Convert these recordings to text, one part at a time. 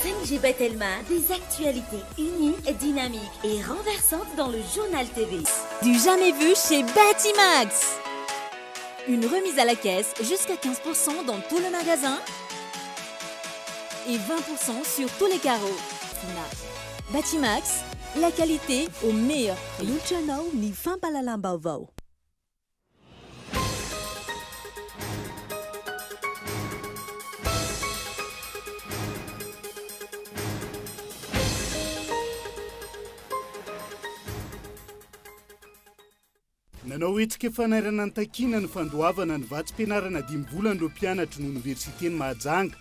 5G Batelma, des actualités uniques, dynamiques et renversantes dans le Journal TV. Du jamais vu chez Batimax. Une remise à la caisse jusqu'à 15% dans tout le magasin et 20% sur tous les carreaux. Batimax, la qualité au meilleur prix. Manolotra anao ny fampahalalam-baovao. Nanao hetsika fanairana nitakiana ny fandoavana ny vatsim-pianarana dimy volana ireo mpianatry ny oniversiten'i Mahajanga.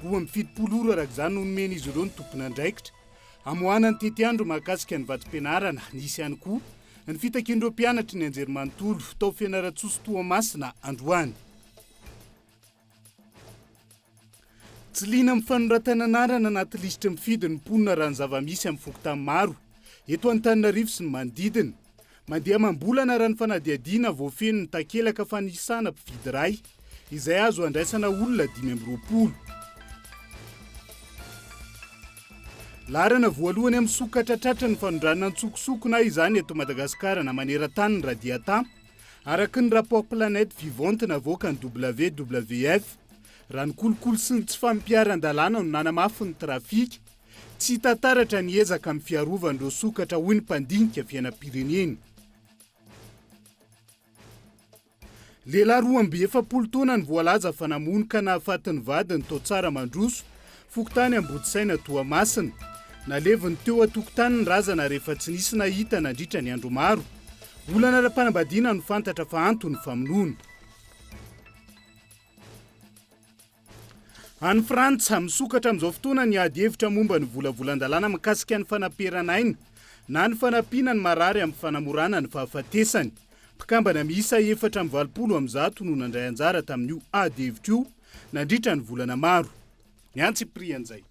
72 ora araka izany no nomen'izy ireo ny tompon'andraikitra hamoahana ny tetiandro mahakasika ny vatsim-pianarana. Nisy ihany koa ny fitakian'ireo mpianatry ny anjerimanontolo tao Fianarantsoa sy Toamasina androany. Tsy liana amin'ny fanoratana anarana anaty lisitry mifidy ny mponina raha ny zava-misy amin'ny fokontany maro eto Antananarivo sy ny manodidina. Mandeha amam-bolana raha ny fanadihadiana vao feno ny takelaka fanisana mpifidy iray izay azo andraisana olona 25. Laharana voalohany amin'ny sokatra tratry ny fanondranana an-tsokosoko na izany eto Madagasikara na maneran-tany ny radiata, araka ny Rapport Planète Vivante navoakan'ny WWF. Raha ny kolikoly sy ny tsy fampiharan-dalàna no nanamafy ny trafika, tsy hita taratra ny ezaka amin'ny fiarovana ireo sokatra hoy ny mpandinika fiainam-pirenena. Lehilahy 42 taona no voalaza fa namono ka nahafaty ny vadiny tao Tsaramandroso, fokontany Ambodisaina Toamasina. Naleviny teo an-tokotany ny razana rehefa tsy nisy nahita nandritra ny andro maro. Olana ara-panambadiana no fantatra fa anton'ny famonoana. Any Frantsa, misokatra amin'izao fotoana ny ady hevitra momba ny volavolan-dalàna mikasika ny fanaperana aina na ny fanampiana ny marary amin'ny fanamorana ny fahafatesany. Mpikambana miisa 184 no nandray anjara tamin'io ady hevitra io nandritra ny volana maro. Ny antsipirian'izay.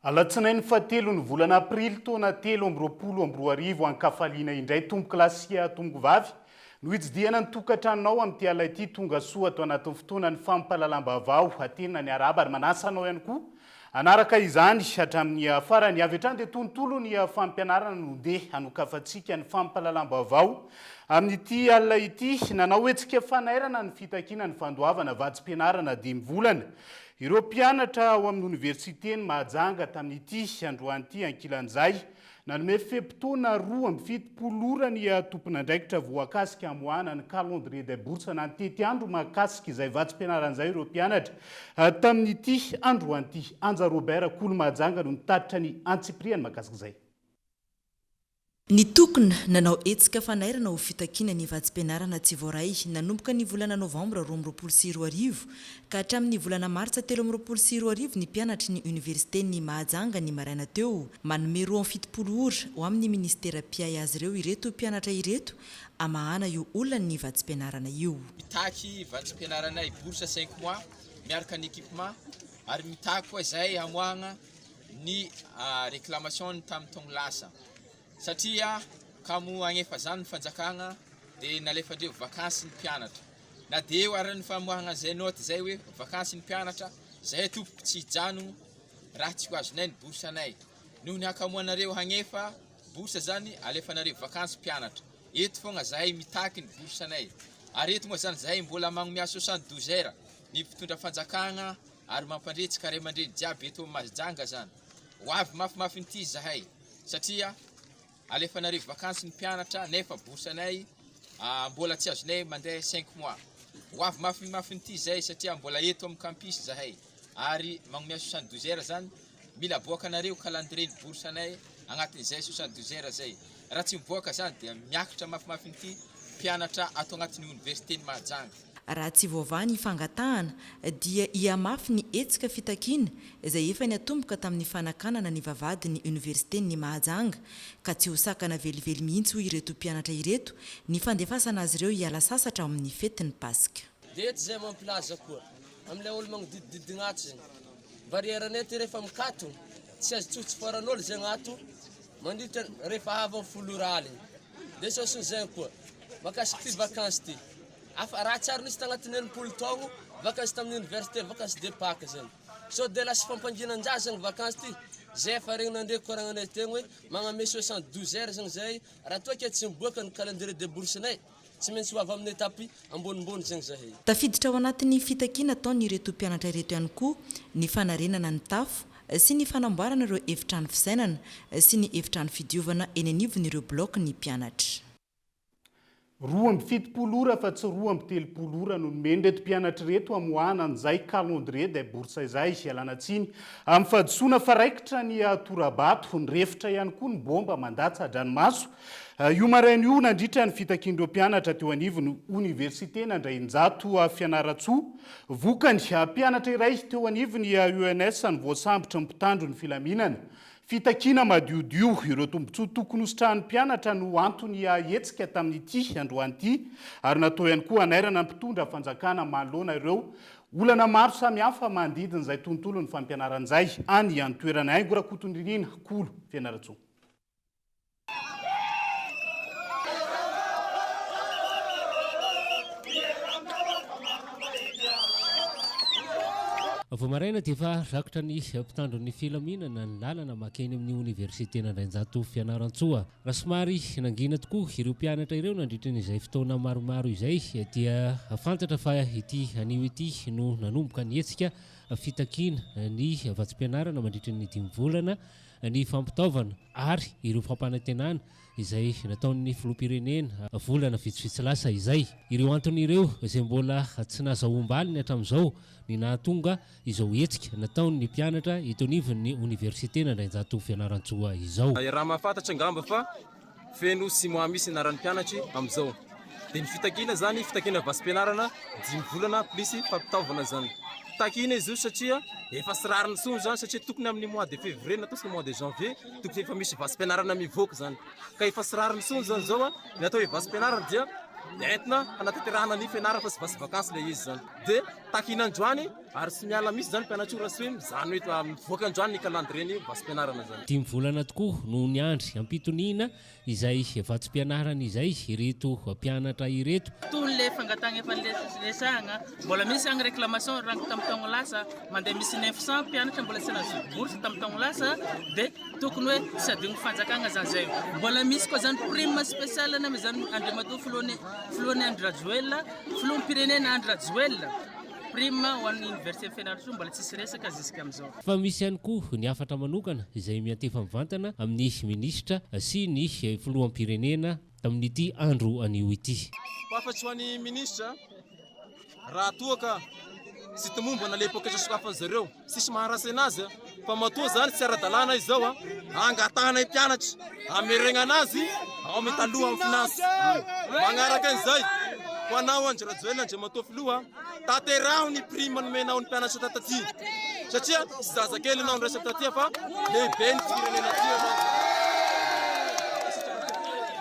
Alatsinainy fahatelo ny volana aprily taona 2023 ankafaliana indray tompokolahy sy tompokovavy no hitsidihana ny tokantranonao amin'ity alina ity tonga soa ato anatin'ny fotoanan'ny fampahalalam-baovao aterina ny arahaba ary manasa anao ihany koa Hanaraka izany hatramin'ny farany. Avy hatrany dia tontolo ny fampianarana no ndeha hanokafantsika ny fampahalalam-baovao amin'ity alina ity. Nanao hetsika fanairana ny fitakiana ny fandoavana vatsim-pianarana dimy volana ireo mpianatra ao amin'ny oniversiten'i Mahajanga tamin'ity androany ity. Ankilan'izay, Nanome fe-potoana 72 ora ny tompon'andraikitra voakasika hamoahana ny calendrier des bourses na ny tetiandro mahakasika izay vatsim-pianarana izay ireo mpianatra tamin'ity androany ity. Anja Robert Kolo Mahajanga no nitatitra ny antsipiriany mahakasika izay. Nitokona, nanao hetsika fanairana ho fitakiana ny vatsim-pianarana tsy voaray nanomboka ny volana novambra 2022 ka hatramin'ny volana martsa 2023 ny mpianatry ny oniversiten'i Mahajanga ny maraina teo. Manome 72 ora ho amin'ny minisitera mpiahy azy ireo ireto mpianatra ireto hamahana io olan'ny vatsim-pianarana io. Mitaky vatsim-pianaranay bourse cinq mois miaraka ny équipement ary mitaky koa izahay hamoahagna ny réclamation tamin'ny taogno lasa satria kamo hagnefa zany ny fanjakagna de nalefandreo vakansy ny mpianatra na de eo ary ny famoahagna zay note zay hoe vakansy ny mpianatra zahay tompoko tsy hijanogno raha tsy ho azonay ny bourse anay noho ny hakamoanareo hagnefa bourse zany alefanareo vakansy mpianatra eto fogna zahay mitaky ny bourse anay ary eto moa zany zahay mbola magnomea 72 heures ny mpitondra fanjakagna ary mampandretsika ray aman-dreny jiaby eto Mahajanga zany ho avy mafimafy inty zahay satria alefanareo vakansy ny mpianatra nefa bourse anay mbola tsy azonay mandeha cinq mois ho avy mafimafy inty zahay satria mbola eto amin'ny campus zahay ary magnomea 72 heures zany mila aboakanareo calendrier ny bourse anay agnatin'izay 72 heures zay raha tsy miboaka zany dia miakatra mafimafy inty mpianatra ato agnatin'ny oniversiten'i Mahajanga. Raha tsy voavaha ny fangatahana dia hihamafy ny hetsika fitakiana izay efa niatomboka tamin'ny fanakanana ny vavahadin'ny Oniversiten'i Mahajanga ka tsy ho sakana velively mihitsy hoy ireto mpianatra ireto ny fandefasana azy ireo hiala sasatra ao amin'ny fetin'ny Paska. Dia eto zay mampilaza koa amin'ilay olo magnodidididina atsy zegny. Barrière-nay ty rehefa mikatogno. Tsy azo tsotsoforan'olo zegny ato mandritra rehefa avy amin'ny folo ora aligny. De saosiny koa mahakasiky ty vakansy ty, afa raha tsy ary nisy tagnatin'ny 60 taogno vakansy tamin'ny université, vakansy de Pâques zegny. Sao de lasa fampanginan-jaza ny vakansy ty, zay efa regny nandre koragnanay tegny hoe magname 72 heures zegny zahay raha toa ke tsy miboaka ny calendrier de bourse-nay. Tsy maintsy ho avy amin'ny étape ambonimbony zegny zahay. Tafiditra ao anatin'ny fitakiana ataon'ireto mpianatra ireto ihany koa ny fanarenana ny tafo sy ny fanamboarana ireo efitrano fisainana sy ny efitrano fidiovana eny anivon'ireo bloc ny mpianatra. 72 ora fa tsy 32 ora no nomen'ireto mpianatra ireto hamoahana an'izay calendrier des bourses izay. Ialana tsiny amin'ny fahadisoana fa raikitra ny tora-bato, nirefotra ihany koa ny bomba mandatsa-dranomaso. Io maraina io, nandritra ny fitakian'ireo mpianatra teo anivon'ny oniversiten'Andrainjato Fianarantsoa. Vokany, mpianatra iray teo anivon'ny UNS no voasambotry ny mpitandro ny filaminana. Fitakiana madiodio ireo tombontsoa tokony hositrahan'ny mpianatra no antony hetsika tamin'ity androany ity ary natao ihany koa hanairana ny mpitondra fanjakana manoloana ireo olana maro samihafa manodidina izay tontolon'ny fampianarana izay any an-toerana. Haingo Rakotonirina, Kolo, Fianarantsoa. Vao maraina dia efa rakotra ny mpitandro ny filaminana ny lalana makeny amin'ny oniversiten'Andrainjato Fianarantsoa. Raha somary nangina tokoa ireo mpianatra ireo nandritra ny izay fotoana maromaro izay dia fantatra fa ity anio ity no nanomboka ny hetsika fitakiana ny vatsim-pianarana mandritra ny dimy volana ny fampitaovana ary ireo fampanantenana izay nataon'ny filoham-pirenena volana vitsivitsy lasa izay. Ireo antony ireo izay mbola tsy nazahoam-baliny hatramin'izao ny nahatonga izao hetsika nataon'ny mpianatra eto anivon'ny oniversiten'Andrainjato Fianarantsoa izao. Raha mahafantatra angamba fa Feno six mois misy ny anaran'ny mpianatry amin'izao. Dia ny fitakiana zany, fitakiana vatsim-pianarana dimy volana plus fampitaovana zany. Takiana izy io satria efa tsy rariny intsony zany satria tokony amin'ny mois de février na ataontsika mois de janvier tokony efa misy vatsim-pianarana mivoaka zany. Ka efa tsy rariny intsony zany zao an, ny atao hoe vatsim-pianarana dia entina hanatanterahana ny fianarana fa tsy vatsy vakansy ilay izy zany. Dia takiana androany ary tsy miala mihitsy zany mpianatry io raha tsy hoe mizano eto mivoaka androany ny calendrier ny vatsim-pianarana zany. Dimy volana tokoa no niandry am-pitoniana izay vatsim-pianarana izay ireto mpianatra ireto. Tony le fangatahagna efa niresahagna, mbola misy agny réclamation rango tamin'ny taogno lasa, mandeha misy 900 mpianatra mbola tsy nahazo bourse tamin'ny taogno lasa de tokony hoe tsy adigno fanjakagna zany zay. Mbola misy koa zany prime spéciale ny amizany Andriamatoa filohan'ny filohan'ny Andry Rajoelina, filoham-pirenena Andry Rajoelina. Prime ho an'ny Université Fianarantsoa mbola tsisy resaka jusqu'amin'izao. Fa misy ihany koa ny hafatra manokana izay miantefa mivantana amin'ny minisitra sy ny filoham-pirenena tamin'ity andro anio ity. Hafatry ho an'ny minisitra, raha toa ka tsy tomombana le poketra sokafan'ny zareo, tsisy maharatsy anazy fa matoa zany tsy ara-dalàna izy zao, angatahanay mpianatra hameregnana azy ao amin'ny taloha amin'ny finance. Magnaraka an'izay, ho anao Andry Rajoelina Andriamatoa Filoha, Tanteraho ny prime nomenao ny mpianatra taty satria tsy zazakely ianao niresaka taty fa lehibe ny firenena ty ianao.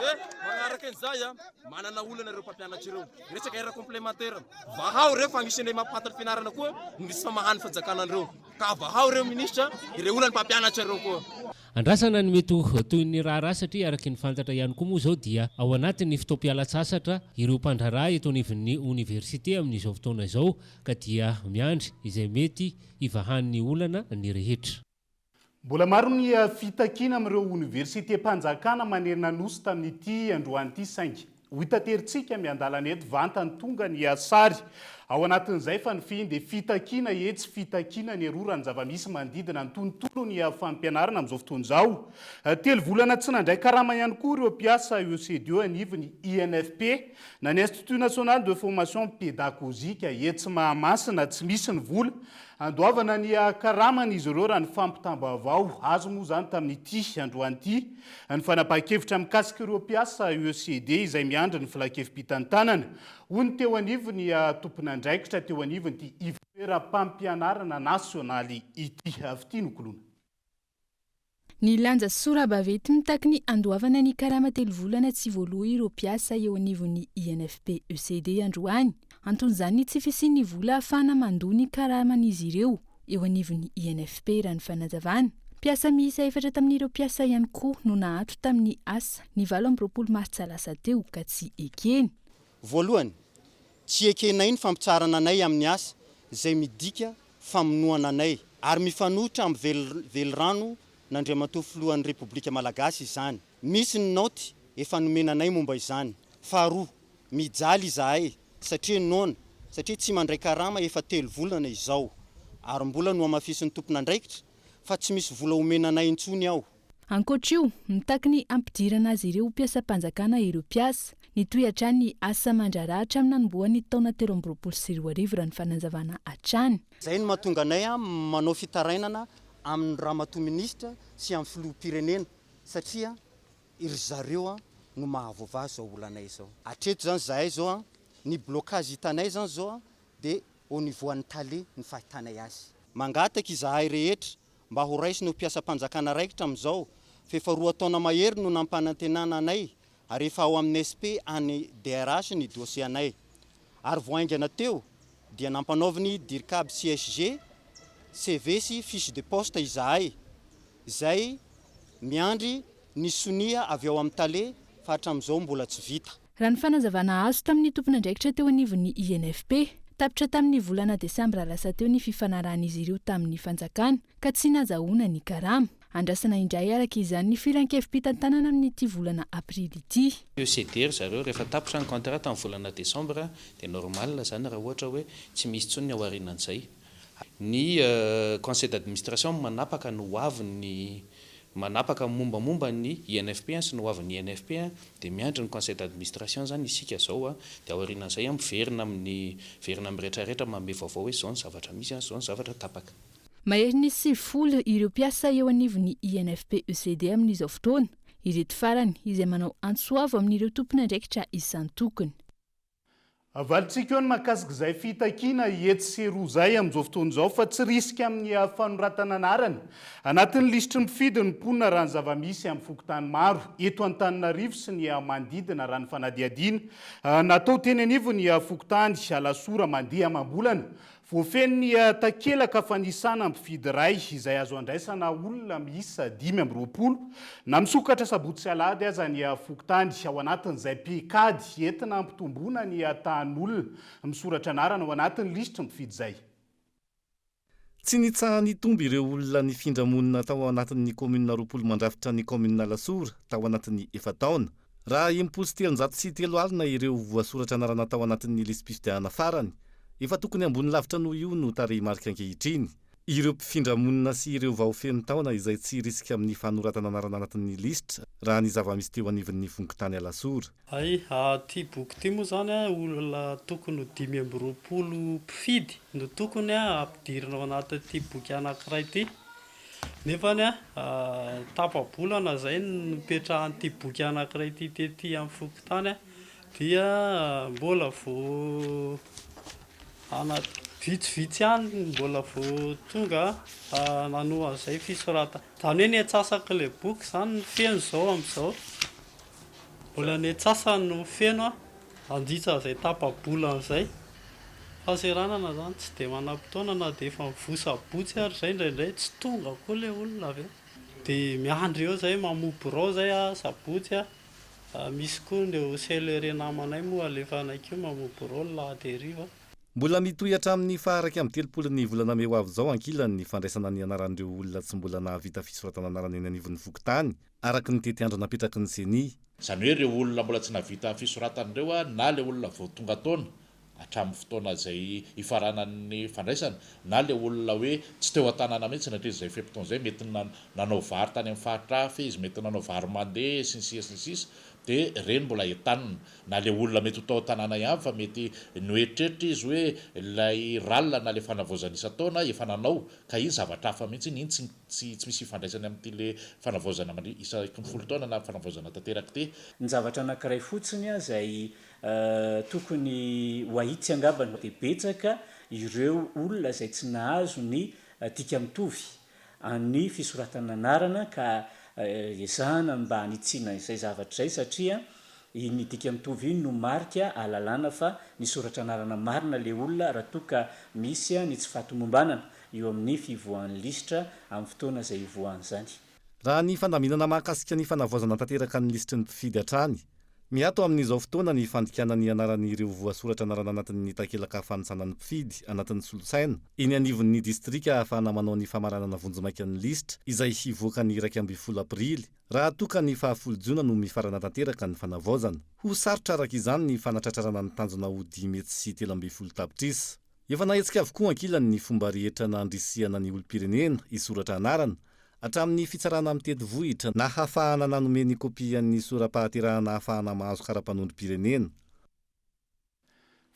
Dia magnaraka an'izay a, manana olana ireo mpampianatra ireo. Resaka heure complémentaire, vahao ireo fa agnisan'ilay mampahatra fianarana koa ny misy famahan'ny fanjakana an'ireo. Ka vahao ireo ministra, ireo olan'ny mpampianatra ireo koa. Andrasana ny mety ho tohin'ny raharaha satria araka ny fantatra ihany koa moa izao dia ao anatin'ny fotoam-pialan-tsasatra ireo mpandraharaha eto anivon'ny oniversite amin'izao fotoana izao ka dia miandry izay mety hivahan'ny olana ny rehetra. Mbola maro ny fitakiana amin'ireo oniversitem-panjakana manerana Nosy tamin'ity androany ity saingy Ho hitaterintsika miandalana eto vantany tonga ny sary ao anatin'izay fa ny fihiny dia fitakiana etsy fitakiana ny eroa raha ny zava-misy manodidina ny tontolon'ny fampianarana amin'izao fotoana izao. Telo volana tsy nandray karama ihany koa ireo mpiasa ECDE anivon'ny INFP na ny Institut National de Formation Pédagogique etsy Mahamasina. Tsy misy ny vola Andoavana ny karamany izy ireo raha ny fampitam-baovao azo moa izany tamin'ity androany ity. Ny fanapahan-kevitra mikasika ireo mpiasa ECD izay miandry ny filankevi-pitantanana, hoy ny teo anivon'ny tompon'andraikitra teo anivon'ity ivontoeram-pampianarana nasionaly ity. Fitia Nokoloana. Nilanja sora-baventy mitaky ny handoavana ny karama telo volana tsy voaloa ireo mpiasa eo anivon'ny INFP ECD androany. Anton'izany ny tsy fisian'ny vola ahafahana mandoa ny karaman'izy ireo eo anivon'ny INFP raha ny fanazavana. Mpiasa miisa efatra tamin'ireo mpiasa ihany koa no naato tamin'ny asa ny 28 martsa lasa teo ka tsy ekeny. Voalohany, tsy ekenay ny fampitsaharana anay amin'ny asa izay midika famonoana anay ary mifanohitra amin'ny velirano n'Andriamatoa Filohan'ny Repoblika Malagasy izany. Misy ny naoty efa nomena anay momba izany. Faharoa, mijaly izahay satria noana, satria tsy mandray karama efa telo volana izao ary mbola nohamafisin'ny tompon'andraikitra fa tsy misy vola omena anay intsony ao. Ankoatra io, mitaky ny hampidirana azy ireo ho mpiasam-panjakana ireo mpiasa. Nitohy hatrany ny asa aman-draharaha hatramin'ny nanombohan'ny taona 2023 raha ny fanazavana hatrany. Izay no mahatonga anay manao fitarainana amin'ny Ramatoa Minisitra sy amin'ny Filoham-pirenena satria ry zareo no mahavoavaha izao olanay izao. Hatreto izany izahay izao, ny blocage hitanay izany izao dia au niveau an'ny tale ny fahitanay azy. Mangataka izahay rehetra mba ho raisina ho mpiasam-panjakana raikitra amin'izao f'efa roa taona mahery no nampanantenana anay ary efa ao amin'ny SP any DRH ny dossier anay. Ary vao haingana teo dia nampanaoviny Dircab sy SG, CV sy fiche de poste izahay izay miandry ny sonia avy ao amin'ny tale fa hatramin'izao mbola tsy vita. Raha ny fanazavana azo tamin'ny tompon'andraikitra teo anivon'ny INFP, tapitra tamin'ny volana desambra lasa teo ny fifanarahan'izy ireo tamin'ny fanjakana ka tsy nazahoana ny karama. Andrasana indray araka izany ny filankevi-pitantanana amin'ity volana aprily ity. ECD ry zareo rehefa tapitra ny contrat tamin'ny volana desambra dia normal izany raha ohatra hoe tsy misy intsony ny ao aorianan'izay. Ny conseil d'administration no manapaka ny ho avin'ny manapaka ny mombamomba ny INFP sy ny ho avin'ny INFP dia miandry ny conseil d'administration izany isika izao dia aorianan'izay miverina amin'ny miverina amin'ny rehetrarehetra manome vaovao hoe izao ny zavatra misy izao ny zavatra tapaka. Maherin'ny 90 ireo mpiasa eo anivon'ny INFP ECD amin'izao fotoana. Ireto farany izay manao antso avo amin'ireo tompon'andraikitra isan-tokony. Avalintsika eo ny mahakasika izay fitakiana etsy sy eroa izay amin'izao fotoana izao fa tsy risika amin'ny fanoratana anarana anatin'ny lisitry ny mpifidy ny mponina raha ny zava-misy amin'ny fokontany maro eto Antananarivo sy ny manodidina raha ny fanadihadiana natao teny anivon'ny fokontany Alasora mandeha amam-bolana Voafehy ny takelaka fanisana mpifidy iray izay azo andraisana olona miisa 25 na misokatra sabotsy sy alahady aza ny fokontany. Ao anatin'izay paikady entina hampitomboana ny tahan'olona misoratra anarana ao anatin'ny lisitry ny mpifidy izay. Tsy nitsaha-nitombo ireo olona nifindra monina tao anatin'ny kaominina 20 mandrafitra ny kaominina Alasora tao anatin'ny efa-taona. Raha 360 alina ireo voasoratra anarana tao anatin'ny lisi-pifidianana farany, efa tokony ambony lavitra noho io no tarehimarika ankehitriny. Ireo mpifindra monina sy ireo vao feno taona izay tsy hirisika amin'ny fanoratana anarana anatin'ny lisitra, raha ny zava-misy teo anivon'ny fokontany Alasora. Hay, ity boky ity moa izany olona tokony ho 25 mpifidy no tokony hampidirina ao anatin'ity boky anankiray ity. Nefany an, tapa-bolana izay no nipetrahan'ity boky anankiray ity tety amin'ny fokontany an, dia mbola vao ana vitsivitsy ihany no mbola vao tonga nanoa an'izay fisoratana. Izany hoe ny antsasak'ilay boky izany no feno izao amin'izao. Mbola ny antsasany no feno an. Handritra izay tapa-bolana izay. Fahaseranana izany tsy dia manam-potoana na dia efa mivoa sabotsy ary izay indraindray tsy tonga koa ilay olona avy eo. Dia miandry eo izay mamoha birao izay sabotsy a, misy koa ireo celleraie namanay moa alefanay koa mamoha birao ny lahady hariva. Mbola mitohy hatramin'ny faha 31 ny volana mey ho avy izao ankilany ny fandraisana ny anaran'ireo olona tsy mbola nahavita fisoratana anarana eny anivon'ny fokontany, araka ny tetiandro napetraky ny Ceni. Izany hoe ireo olona mbola tsy nahavita fisoratana ireo na ilay olona vao tonga taona hatramin'ny fotoana izay hifaranan'ny fandraisana na ilay olona hoe tsy teo an-tanàna mihitsy nandritra izay fe-potoana izay, mety nanao vary tany amin'ny faritra hafa izy, mety nanao vary mandeha sy ny sisa sy ny sisa dia ireny mbola entanina. Na ilay olona mety ho tao an-tanàna ihany fa mety noeritreritra izy hoe ilay ral na ilay fanavaozana isan-taona efa nanao ka iny zavatra hafa mihitsy iny, iny tsy Tsy tsy misy ifandraisany amin'ity le fanavaozana mandri isaky ny folo taona na fanavaozana tanteraka ity. Ny zavatra anankiray fotsiny izay tokony ho ahitsy angambany dia betsaka ireo olona izay tsy nahazo ny dika mitovy an'ny fisoratana anarana ka ezahana ny mba hanitsiana izay zavatra izay satria iny dika mitovy iny no marika ahalalana fa nisoratra anarana marina ilay olona raha toa ka misy ny tsy fahatomombanana. eo amin'ny fivoahan'ny lisitra amin'ny fotoana izay hivoahan'izany. Raha ny fandaminana mahakasika ny fanavaozana tanteraka ny lisitry ny mpifidy hatrany. Miato amin'izao fotoana ny fandikana ny anaran'ireo voasoratra anarana anatin'ny takelaka fanisana ny mpifidy anatin'ny solosaina eny anivon'ny distrika ahafahana manao ny famaranana vonjimaika ny lisitra izay hivoaka ny 11 aprily raha toa ka ny fahafolo jona no mifarana tanteraka ny fanavaozana. Ho sarotra araka izany ny fanatratrarana ny tanjona ho 513 tapitrisa. Efa nahetsika avokoa ankilany ny fomba rehetra nandrisihana ny olom-pirenena hisoratra anarana, hatramin'ny fitsarana mitety vohitra nahafahana nanome ny kopian'ny sora-pahaterahana ahafahana mahazo kara-panondrom-pirenena.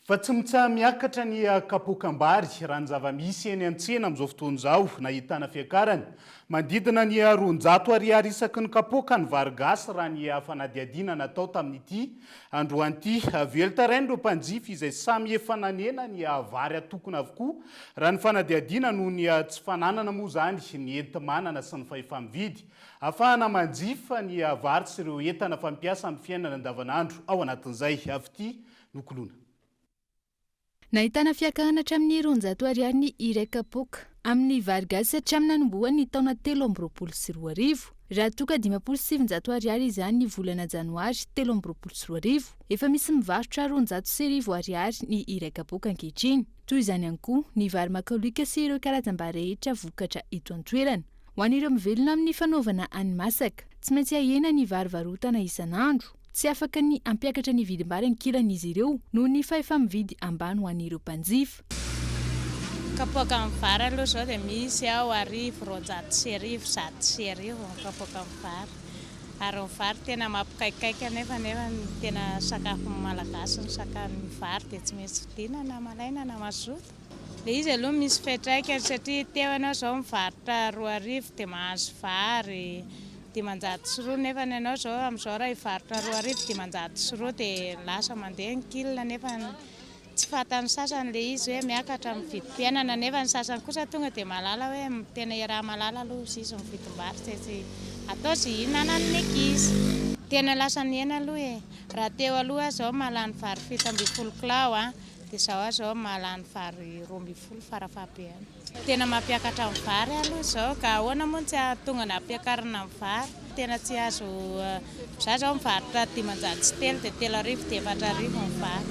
Fa tsy mitsaha-miakatra ny kapoakam-bary raha ny zava-misy eny an-tsena amin'izao fotoana izao, nahitana fiakarany manodidina ny 200 ariary isaky ny kapoaka ny vary gasy raha ny fanadihadiana natao tamin'ity Androany ity, velon-taraina ireo mpanjifa izay samy efa nanena ny vary atokona avokoa raha ny fanadihadiana noho ny tsy fananana moa izany ny enti-manana sy ny fahefa-mividy ahafahana manjifa ny vary sy ireo entana fampiasa amin'ny fiainana andavanandro ao anatin'izay fitia nokoloina. Nahitana fiakarana hatramin'ny 200 ariary ny iray kapoaka amin'ny vary gasy hatramin'ny nanombohan'ny taona 2023. Raha toa ka 950 ariary izany ny volana janoary 2023, efa misy mivarotra 1200 ariary ny iray kapoaka ankehitriny. Toy izany ihany koa ny vary makalioka sy ireo karazam-bary rehetra vokatra eto an-toerana. Ho an'ireo mivelona amin'ny fanaovana hani-masaka, tsy maintsy ahena ny vary varotana isan'andro. Tsy afaka ny hampiakatra ny vidim-bary ankilany izy ireo noho ny fahefa-mividy ambany ho an'ireo mpanjifa. Kapoakan'ny vary aloha izao dia misy ao arivo, 1200, 1100 ny kapoakan'ny vary. Ary ny vary tena mampikaikaika nefa nefa ny tena sakafon'ny Malagasy ny saka- ny vary dia tsy maintsy vidiana na malaina na mazoto. Ilay izy aloha misy fiantraikany satria teo ianao izao mivarotra 2000 dia mahazo vary 500 nefa ny anao izao amin'izao raha hivarotra 2000 500 dia lasa mandeha ny kil nefa tsy fantan'ny sasany ilay izy hoe miakatra ny vidim-piainana nefa ny sasany kosa tonga dia mahalala hoe tena iaraha-mahalala aloha izy izy ny vidim-bary tsy tsy atao izay hihinanan'ny ankizy. Tena lasa nihena aloha e! Raha teo aloha aho izao mahalany vary 17 kilao a! Dia izao aho izao mahalany vary 12 farafahabehany. Tena mampiakatra ny vary aloha izao ka ahoana moa no tsy hahatonga ny hampiakarana ny vary? Tena tsy azo, izaho izao mivarotra 503 dia 3000 dia 4000 ny vary.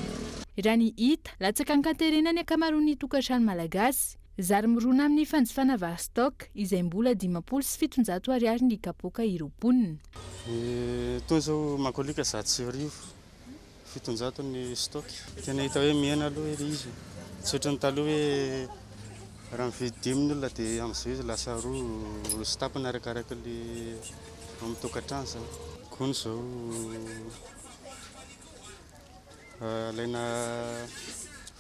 Raha ny hita, latsaka an-katerena ny ankamaroan'ny tokantrano malagasy. Zary mirona amin'ny fanjifana vary stock izay mbola 750 ariary ny kapoaka ireo mponina. Itony izao makolika 1100. 700 ny stock. Tena hita hoe mihena aloha ilay izy. Tsy ohatran'ny taloha hoe raha mividy dimy ny olona dia amin'izao izy lasa roa, roa sy tapany arakaraka ilay ao amin'ny tokantrano izany. Gony izao alaina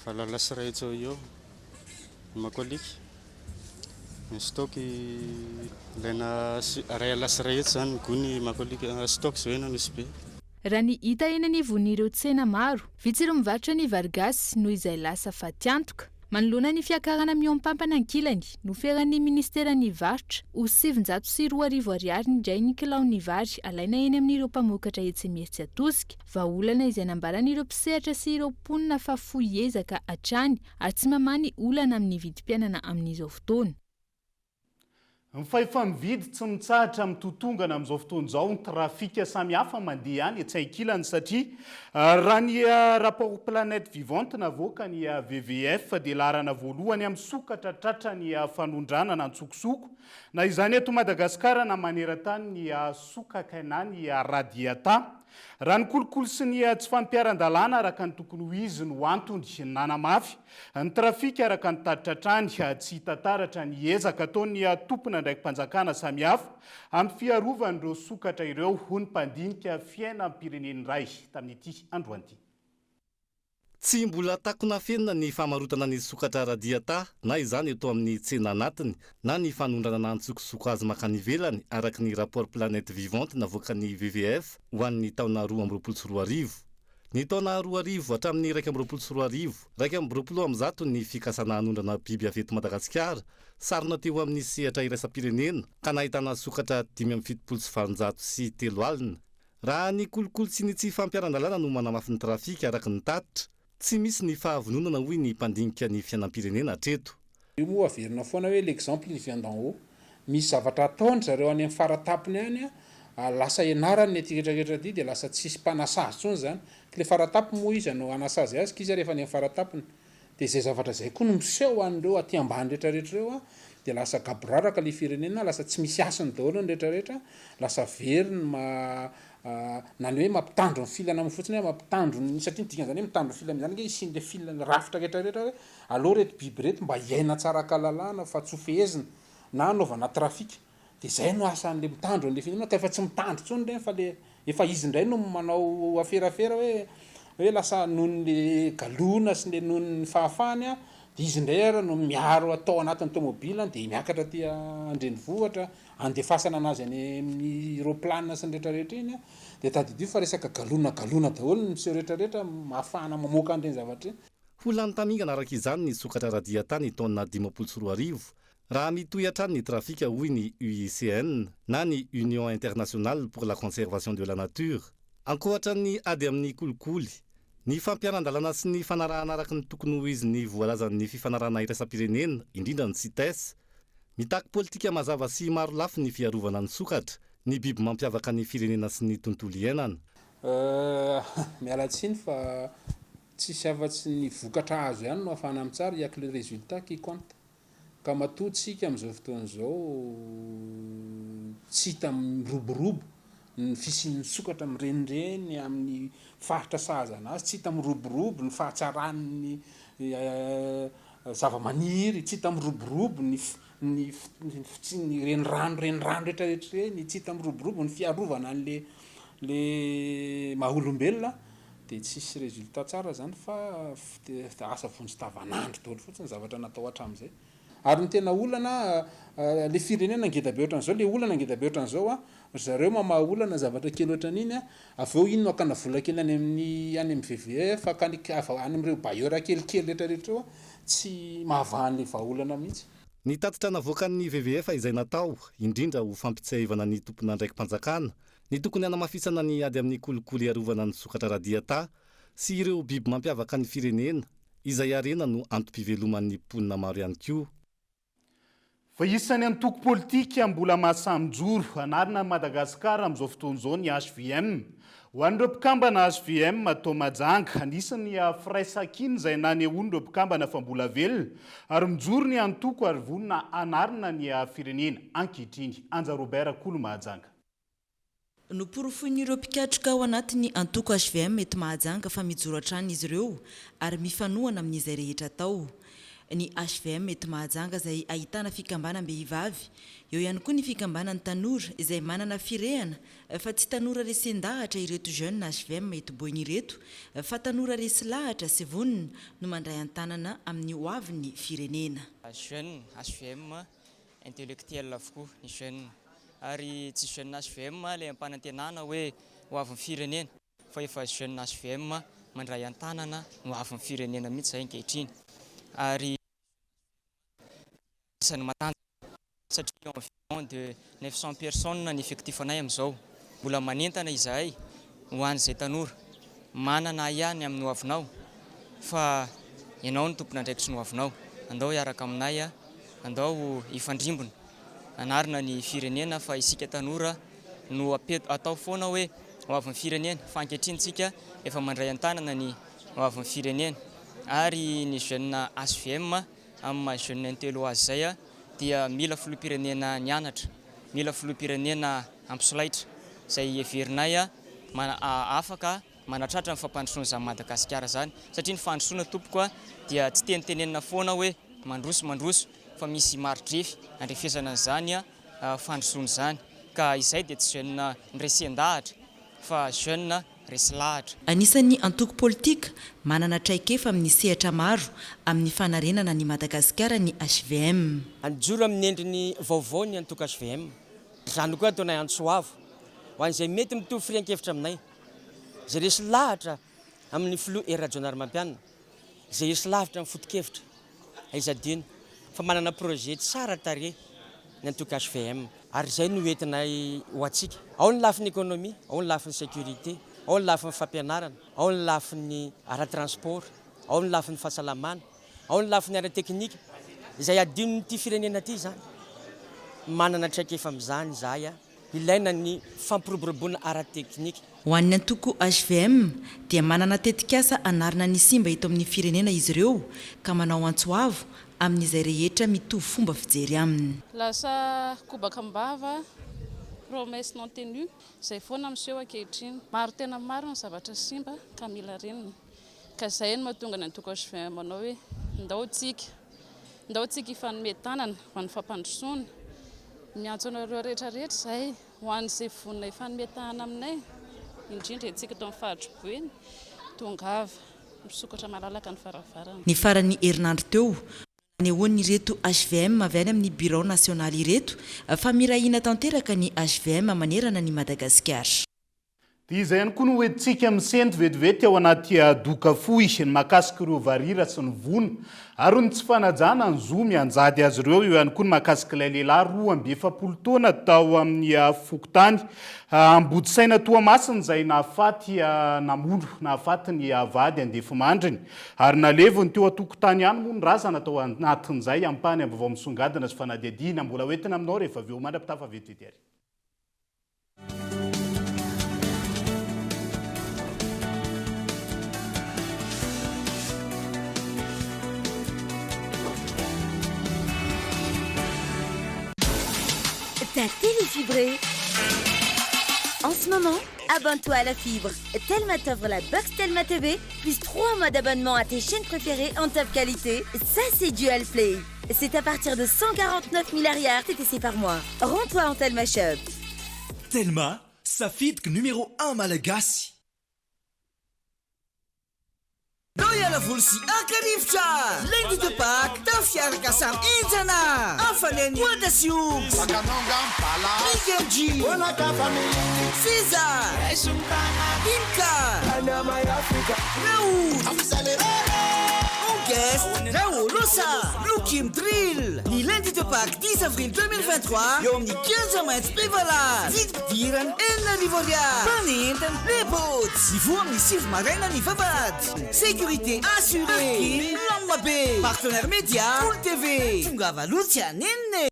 1100 eo eo ny makoalika. Ny stock alaina 1100 izany ny gony makoalika stock izao eny Anosibe. Raha ny hita eny anivon'ireo tsena maro, vitsy ireo mivarotra ny vary gasy noho izay lasa fatiantoka. Manoloana ny fiakarana mihoam-pampana ankilany, noferan'ny minisiteran'ny Varotra ho 2900 ariary indray ny kilaon'ny vary alaina eny amin'ireo mpamokatra etsy Imerintsiatosika. Vahaolana izay nambaran'ireo mpisehatra sy ireo mponina fa fohy ezaka hatrany ary tsy mamaha ny olana amin'ny vidim-piainana amin'izao fotoana. Ny fahefa-mividy tsy mitsahatra mitotongana amin'izao fotoana izao ny trafika samihafa mandeha any etsy ankilany satria raha ny rapport Planète Vivante navoakan'ny WWF dia laharana voalohany amin'ny sokatra tratra ny fanondranana antsokosoko na izany eto Madagasikara na maneran-tany ny sokaka na ny radiata. Raha ny kolikoly sy ny tsy fampiharan-dalàna araka ny tokony ho izy no antony nanamafy Ny trafika araka ny tatitra hatrany, tsy hita taratra ny ezaka ataon'ny tompon'andraiki-panjakana samihafa amin'ny fiarovana ireo sokatra ireo, hoy ny mpandinika fiainam-pirenena iray tamin'ity androany ity. Tsy mbola takona afenina ny famarotana ny sokatra radiata na izany eto amin'ny tsena anatiny na ny fanondranana antsokosoko azy mankany ivelany araka ny rapport Planète Vivante navoakan'ny WWF ho an'ny taona 2022. Ny taona 2000 hatramin'ny 2021, 121 ny fikasana hanondrana biby avy eto Madagasikara, sarona teo amin'ny sehatra iraisam-pirenena ka nahitana sokatra 875. Raha ny kolikoly sy ny tsy fampiharan-dalàna no manamafy ny trafika araka ny tatitra, tsy misy ny fahavononana hoy ny mpandinika ny fiainam-pirenena hatreto. Io moa averina foana hoe l'exemple il vient d'en haut. Misy zavatra ataon-dry zareo any amin'ny fara-tampony any an, lasa ianarany ny aty rehetra rehetra aty dia lasa tsisy mpanasazy intsony izany. Ka ilay fara-tampony moa iza no hanasazy azy k'izy ary efa any amin'ny fara-tampony. Dia izay zavatra izay koa no miseho an'ireo aty ambany rehetra rehetra ireo an, dia lasa gaboraraka ilay firenena, lasa tsy misy hasiny daholo ny rehetra rehetra, lasa very ny maha na ny hoe mampitandro ny filanamina fotsiny hoe mampitandro ny, satria ny dikan'izany hoe mitandro ny filamina izany ange hisian'ilay fil- rafitra rehetra rehetra hoe aleo ireto biby ireto mba hiaina tsara an-kalalahana fa tsy ho fehezina na hanaovana trafika. Dia izay no asan'ilay mitandro an'ilay filamina ka efa tsy mitandro intsony ireny fa le efa izy indray no manao aferafera hoe hoe lasa noho ny galona sy le noho ny fahafahany an, dia izy indray ary no miaro atao anatin'ny tomobile dia miakatra aty an-drenivohitra andefasana anazy any amin'ny roplanina sy ny rehetra rehetra iny an, dia tadidio fa resaka galona galona daholo ny miseho rehetra rehetra ahafahana mamoaka an'ireny zavatra ireny. Ho lany tamingana araka izany ny sokatra radian-tany taona 2050 raha mitohy hatrany ny trafika hoy ny UICN na ny Union Internationale pour la Conservation de la Nature. Ankoatra ny ady amin'ny kolikoly, ny fampiharan-dalàna sy ny fanarahana araka ny tokony ho izy ny voalazan'ny fifanarahana iraisam-pirenena, indrindra ny Cites, mitaky politika mazava sy maro lafy ny fiarovana ny sokatra, ny biby mampiavaka ny firenena sy ny tontolo iainana. Euh, miala tsiny fa tsisy afa-tsy ny vokatra azo ihany no ahafahana mitsara, il y a que le résultat qui compte. Ka matoa tsika amin'izao fotoana izao tsy hita miroborobo ny fisian'ny sokatra mirenireny amin'ny faritra sahaza anazy, tsy hita miroborobo ny fahatsaran'ny zavamaniry, tsy hita miroborobo ny ny ny renirano renirano rehetra rehetra ireny, tsy hita miroborobo ny fiarovana an'le le maha olombelona dia tsisy résultat tsara zany fa asa vonjy tavanandro daholo fotsiny ny zavatra natao hatramin'izay. Ary ny tena olana le firenena ngeda be ohatran'izao, le olana ngeda be ohatran'izao an, ry zareo mamaha olana zavatra kely ohatran'iny an, avy eo iny no hakana vola kely any amin'ny any amin'ny WWF, hakany any amin'ireo bailleur kelikely rehetra rehetra ireo an, tsy mahavaha an'le vahaolana mihitsy. Ny tatitra navoakan'ny WWF izay natao, indrindra ho fampitsiahivana ny tompon'andraiki-panjakana, Ny tokony hanamafisana ny ady amin'ny kolikoly hiarovana ny sokatra radiata sy ireo biby mampiavaka ny firenena, izay harena no antom-piveloman'ny mponina maro ihany koa. Fa isan'ny antoko politika mbola mahasahy mijoro hanarina an'i Madagasikara amin'izao fotoana izao ny hvm. Ho an'ireo mpikambana hvm tao Mahajanga, anisan'ny firaisankina izay nanehoan'ireo mpikambana fa mbola velona ary mijoro ny antoko ary vonona hanarina ny firenena ankehitriny. Anja Robert Kolo Mahajanga. Noporofoin'ireo mpikatroka ao anatin'ny antoko hvm eto Mahajanga fa mijoro hatrany izy ireo ary mifanohana amin'izay rehetra atao. Ny hvm eto Mahajanga izay ahitana fikambanam-behivavy, eo ihany koa ny fikambanan'ny tanora izay manana firehana fa tsy tanora resen-dahatra ireto jeunes hvm eto Boeny ireto fa tanora resy lahatra sy vonona no mandray an-tanana amin'ny hoavin'ny firenena. Jeunes hvm intellectuel avokoa ny jeune ary tsy jeune hvm ilay ampanantenana hoe ho avin'ny firenena fa efa jeune hvm mandray an-tanana ny ho avin'ny firenena mihitsy izay ankehitriny ary isan'ny matanjaka satria environ de 900 personnes ny effectif anay amin'izao. Mbola manentana izahay ho an'izay tanora manana ahiahy ny amin'ny hoavinao fa ianao no tompon'andraikitry ny hoavinao. Andao hiaraka aminay, andao hifandrimbona hanarina ny firenena fa isika tanora no atao foana hoe hoavin'ny firenena fa ankehitriny tsika efa mandray an-tanana ny hoavin'ny firenena ary ny jeune HVM amin'ny maha jeune intello azy izay dia mila filoham-pirenena nianatra, mila filoham-pirenena hampisolaitra izay heverinay afaka manatratra ny fampandrosoana izany Madagasikara izany satria ny fandrosoana tompoko dia tsy tenitenenina foana hoe mandroso mandroso fa misy mari-drefy andrefesana an'izany fandrosoana izany ka izay dia tsy jeune noresen-dahatra fa jeune resy lahatra. Anisan'ny antoko politika manana traikefa amin'ny sehatra maro amin'ny fanarenana an'i Madagasikara ny hvm. Nijoro amin'ny endriny vaovao ny antoko hvm. Izany koa ataonay antso avo ho an'izay mety mitovy firehan-kevitra aminay, izay resy lahatra amin'ny filoha Hery Rajaonarimampianina, izay resy lavitra amin'ny foto-kevitra. Aiza adino fa manana projet tsara tarehy ny antoko hvm ary izay no entinay ho antsika. Ao ny lafiny économie, ao ny lafiny sécurité, ao ny lafiny fampianarana, ao ny lafiny ara-transport, ao ny lafiny fahasalamana, ao ny lafiny ara-teknika. Izay adinon'ity firenena ity izany. Manana traikefa amin'izany izahay. Ilaina ny fampiroboroboana ara-teknika. Ho an'ny antoko hvm dia manana tetikasa hanarina ny simba eto amin'ny firenena izy ireo ka manao antso avo amin'izay rehetra mitovy fomba fijery aminy. Lasa kobaka am-bava, promesse non tenue, izay foana miseho ankehitriny. Maro tena maro ny zavatra simba ka mila renina. Ka izay no mahatonga ny antoko hvm manao hoe ndao tsika, ndao tsika hifanome tanana ho an'ny fampandrosoana. Miantso anareo rehetra rehetra izahay ho an'izay vonona hifanome tanana aminay, indrindra isika eto amin'ny faritry Boeny, tongava, misokatra malalaka ny varavarana. Ny faran'ny herinandro teo no nanehoan'ireto hvm avy any amin'ny birao nasionaly ireto fa miray hina tanteraka ny hvm manerana an'i Madagasikara. Dia izay ihany koa no hoentintsika misento vetivety ao anaty doka fohy ny mahakasika ireo varira sy ny vono ary ny tsy fanajana ny zo mianjady azy ireo. Eo ihany koa ny mahakasika ilay lehilahy 42 taona tao amin'ny fokontany Ambodisaina Toamasina izay nahafaty namono nahafaty ny vady andefimandriny ary naleviny teo an-tokotany ihany moa ny razana tao anatin'izay ampahany amin'ny vaovao misongadina sy fanadihadiana mbola hoentina aminao rehefa avy eo mandra-pitafa vetivety ary. Ta télé fibrée. En ce moment, abonne-toi à la fibre. Telma t'offre la box Telma TV, plus 3 mois d'abonnement à tes chaînes préférées en top qualité. Ça, c'est Dual Play. C'est à partir de 149 000 ariary TTC par mois. Rends-toi en Telma Shop. Telma, safidiko numéro 1 malagasy. Ndao hiala voly sy haka rivotra! Lundi de Pâques, tafiaraka samy henjana! Hafanen'ny Boada sy Ox! Big MJ! Seza! Dimka! Raoul! En guest, Raoul Osa, Lukim Drill! Ny lundi de Pâques 10 avril 2023 eo amin'ny Kianja Maitso Bevalala. Vidim-pidirana 6000 ariary. Mpanentana, Les Bots. Mivoha amin'ny 9 maraina ny vavahady. Sécurité assurée. Parking milamina be. Partenaire média, Kolo TV. Tongava aloha tsy hanenina e!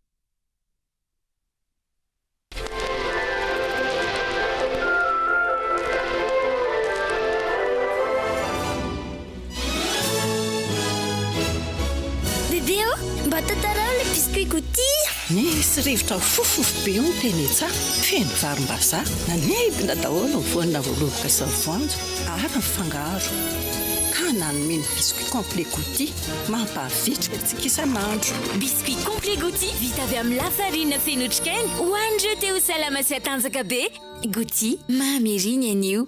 Bebe ô, mba tantarao ilay biscuit gouty. Nisy rivotra nifofofofo be hono teny an-tsaha, feno varim-bazaha, nanidina daholo ny voanina voaloboka sy ny voanjo ary ny fangaro, ka nanome ny biscuit complet gouty mampavitrika antsika isan'andro. Biscuit complet gouty vita avy amin'ny lafarina feno otrikaina ho an'ireo te ho salama sy hatanjaka be. Gouty, mamy ery ny anio.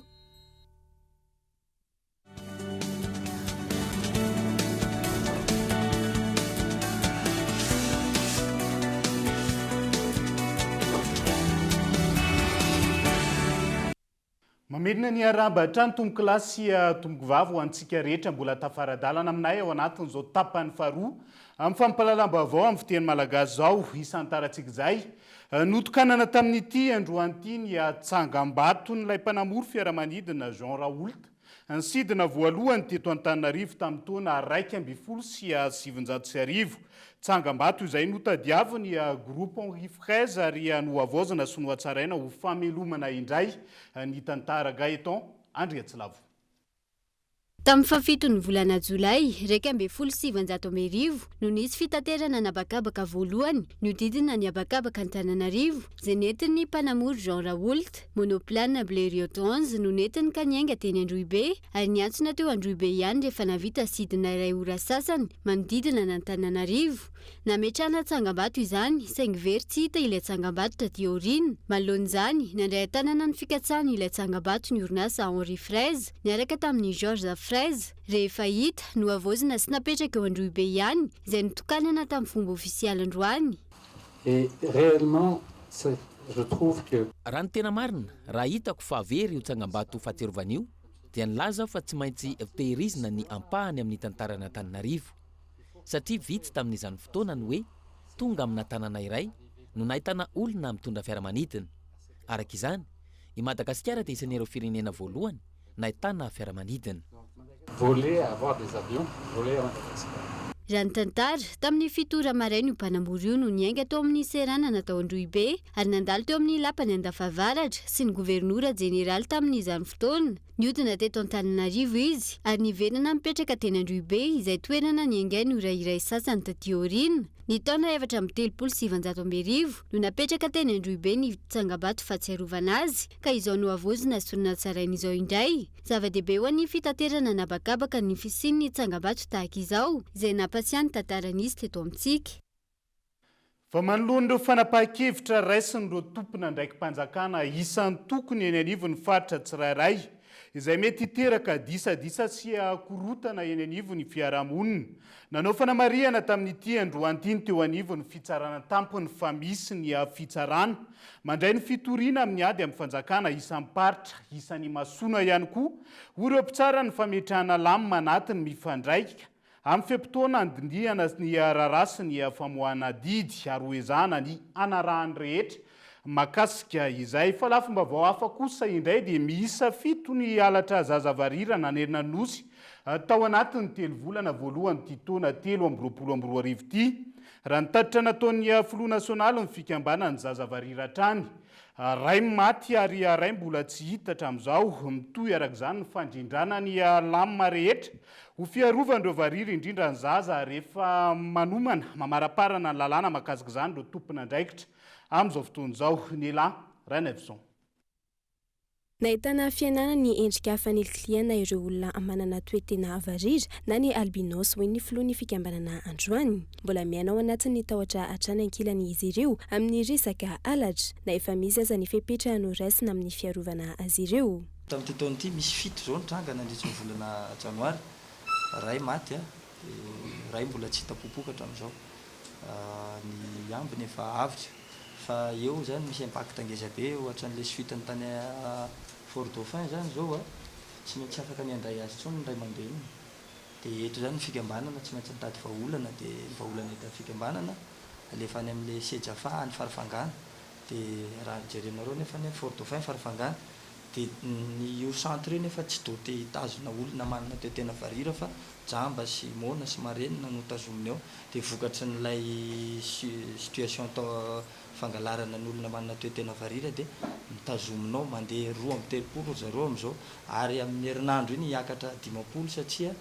Mamerina ny arahaba hatrany tompokolahy sy tompokovavy ho antsika rehetra mbola tafara-dalana aminay ao anatin'izao tapany faharoa amin'ny fampahalalam-baovao amin'ny fiteny malagasy izao isantarantsika izay notokanana tamin'ity androany ity ny tsangambaton'ilay mpanamory fiaramanidina Jean Raoult Nisidina voalohany teto Antananarivo tamin'ny taona 1911. Tsangambato izay notadiavin'ny Groupe Henri Fraise ary nohavaozina sy nohatsaraina ho famelomana indray ny tantara Gaëtan Andriatsilavo. Tamin'ny fahafiton'ny volana jolay 1911 no nisy fitaterana an'habakabaka voalohany nihodidina ny habakabaka Antananarivo izay nentin'ny mpanamory Jean Raoult. Monoplane Blériot 11 no nentiny ka niainga teny Androhibe ary niantsona teo Androhibe ihany rehefa nahavita sidina iray ora sasany manodidina an'Antananarivo. Nametrahana tsangambato izany saingy very tsy hita ilay tsangambato taty aoriana. Manoloana izany, nandray an-tanana ny fikatsahana ilay tsangambato ny orinasa Henri Fraise. niaraka tamin'i Georges Fraise, rehefa hita, nohavaozina sy napetraka eo Androhibe ihany, izay notokanana tamin'ny fomba ofisialy androany. Et réellement, c'est, je trouve que. Raha ny tena marina, raha hitako fa very io tsangambato fahatsiarovana io, dia nilaza aho fa tsy maintsy tehirizina ny ampahany amin'ny tantaran'Antananarivo. Satria vitsy tamin'izany fotoana ny hoe tonga amina tanàna iray no nahitana olona mitondra fiaramanidina. Araka izany, I Madagasikara dia isan'ireo firenena voalohany nahitana fiaramanidina. Voler, avoir des avions, voler à Madagascar. Raha ny tantara, tamin'ny fito ora maraina io mpanamory io no niainga tao amin'ny seranana tao Androhibe ary nandalo teo amin'ny lapan'i Andafavaratra sy ny governora jeneraly tamin'izany fotoana. Nihodina teto Antananarivo izy ary niverina nipetraka teny Androhibe izay toerana niaingainy ora iray sasany taty aoriana. Ny taona 1934 no napetraka teny Androhibe ny tsangambato fahatsiarovana azy ka izao nohavaozina sy nonatsaraina izao indray. Zava-dehibe ho an'ny fitaterana an'habakabaka ny fisian'ny tsangambato tahaka izao, izay nampatsiahy ny tantara nisy teto amintsika. Fa manoloana ireo fanapahan-kevitra raisin'ireo tompon'andraiki-panjakana isan-tokony eny anivon'ny faritra tsirairay, izay mety hiteraka disadisa sy korontana eny anivon'ny fiarahamonina, nanao fanamarihana tamin'ity androany ity ny teo anivon'ny fitsarana tampony fa misy ny fitsarana Mandray ny fitoriana amin'ny ady amin'ny fanjakana isam-paritra, isan'Imasoana ihany koa, hoy ireo mpitsara ny fametrahana lamina anatiny mifandraika amin'ny fe-potoana andinihana ny raharaha sy ny famoahana didy ary hoezahana ny hanarahan'ny rehetra mahakasika izay. Fa lafim-baovao hafa kosa indray dia miisa fito ny halatra zaza varira nanerana ny Nosy tao anatin'ny telo volana voalohan'ity taona 2023 ity. Raha ny tatitra nataon'ny filoha nasionalin'ny fikambanan'ny zaza varira hatrany, ray maty ary ray mbola tsy hita hatramin'izao. Mitohy araka izany ny fandrindrana ny lamina rehetra ho fiarovana ireo varira indrindra ny zaza rehefa manomana mamaraparana ny lalàna mahakasika izany ireo tompon'andraikitra amin'izao fotoana izao. Nela Ranaivoson. Nahitana fihenana ny endrika fanilikilihana ireo olona manana toe-tena varira na ny albinos hoy ny filohan'ny fikambanana androany. Mbola miaina ao anatin'ny tahotra hatrany ankilany izy ireo amin'ny resaka halatra, na efa misy aza ny fepetra noraisina amin'ny fiarovana azy ireo. Tamin'ity taona ity, misy fito izao ny tranga nandritry ny volana janoary, iray maty dia iray mbola tsy hita popoka hatramin'izao. Ny ambiny efa avotra. Fa eo zany misy impact ngeza be ohatran'le suite-ny tany Fort Dauphin zany zao a, tsy maintsy afaka ny handray azy intsony ny ray aman-dreniny. De eto zany ny fikambanana tsy maintsy mitady vahaolana de ny vahaolana hitan'ny fikambanana alefa any am'le Sejafa any Farafangana. De raha jerenareo nefa anie Fort Dauphin Farafangana de ny io centre io nefa tsy doté hitazona olona manana toe-tena varira fa jamba sy moana sy marenina no tazominy ao dia vokatrin'ilay situation tao fangalarana ny olona manana toe-tena varira dia notazomina ao, mandeha 32 ry zareo amin'izao ary amin'ny herinandro iny hiakatra 50 satria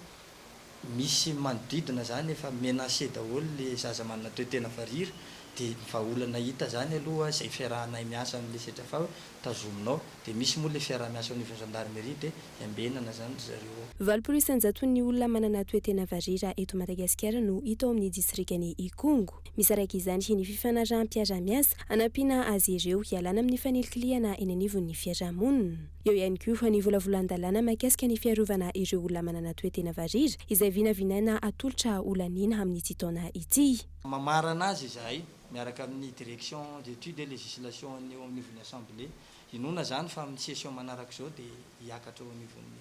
misy manodidina zany efa menacé daholo le zaza manana toe-tena varira dia ny vahaolana hita zany aloha izay fiarahanay miasa amin'ilay setrafa hoe tazomina ao dia misy moa ilay fiaraha-miasa eo anivon'ny gendarmerie dia iambenana zany ry zareo ao. 80 isan-jaton'ny olona manana toe-tena varira eto Madagasikara no hita ao amin'ny distrikan'i Ikongo. Misy araka izany ny fifanaraham-piaraha-miasa hanampiana azy ireo hialana amin'ny fanilikilihana eny anivon'ny fiaraha-monina. Eo ihany koa ny volavolan-dalàna mahakasika ny fiarovana ireo olona manana toe-tena varira izay vinavinaina hatolotra holaniana amin'ity taona ity. Mamarana azy izahay miaraka amin'ny Direction d'études et législation an'ny eo anivon'ny Assemblée. Inoana izany fa amin'ny session manaraka izao dia hiakatra eo anivon'ny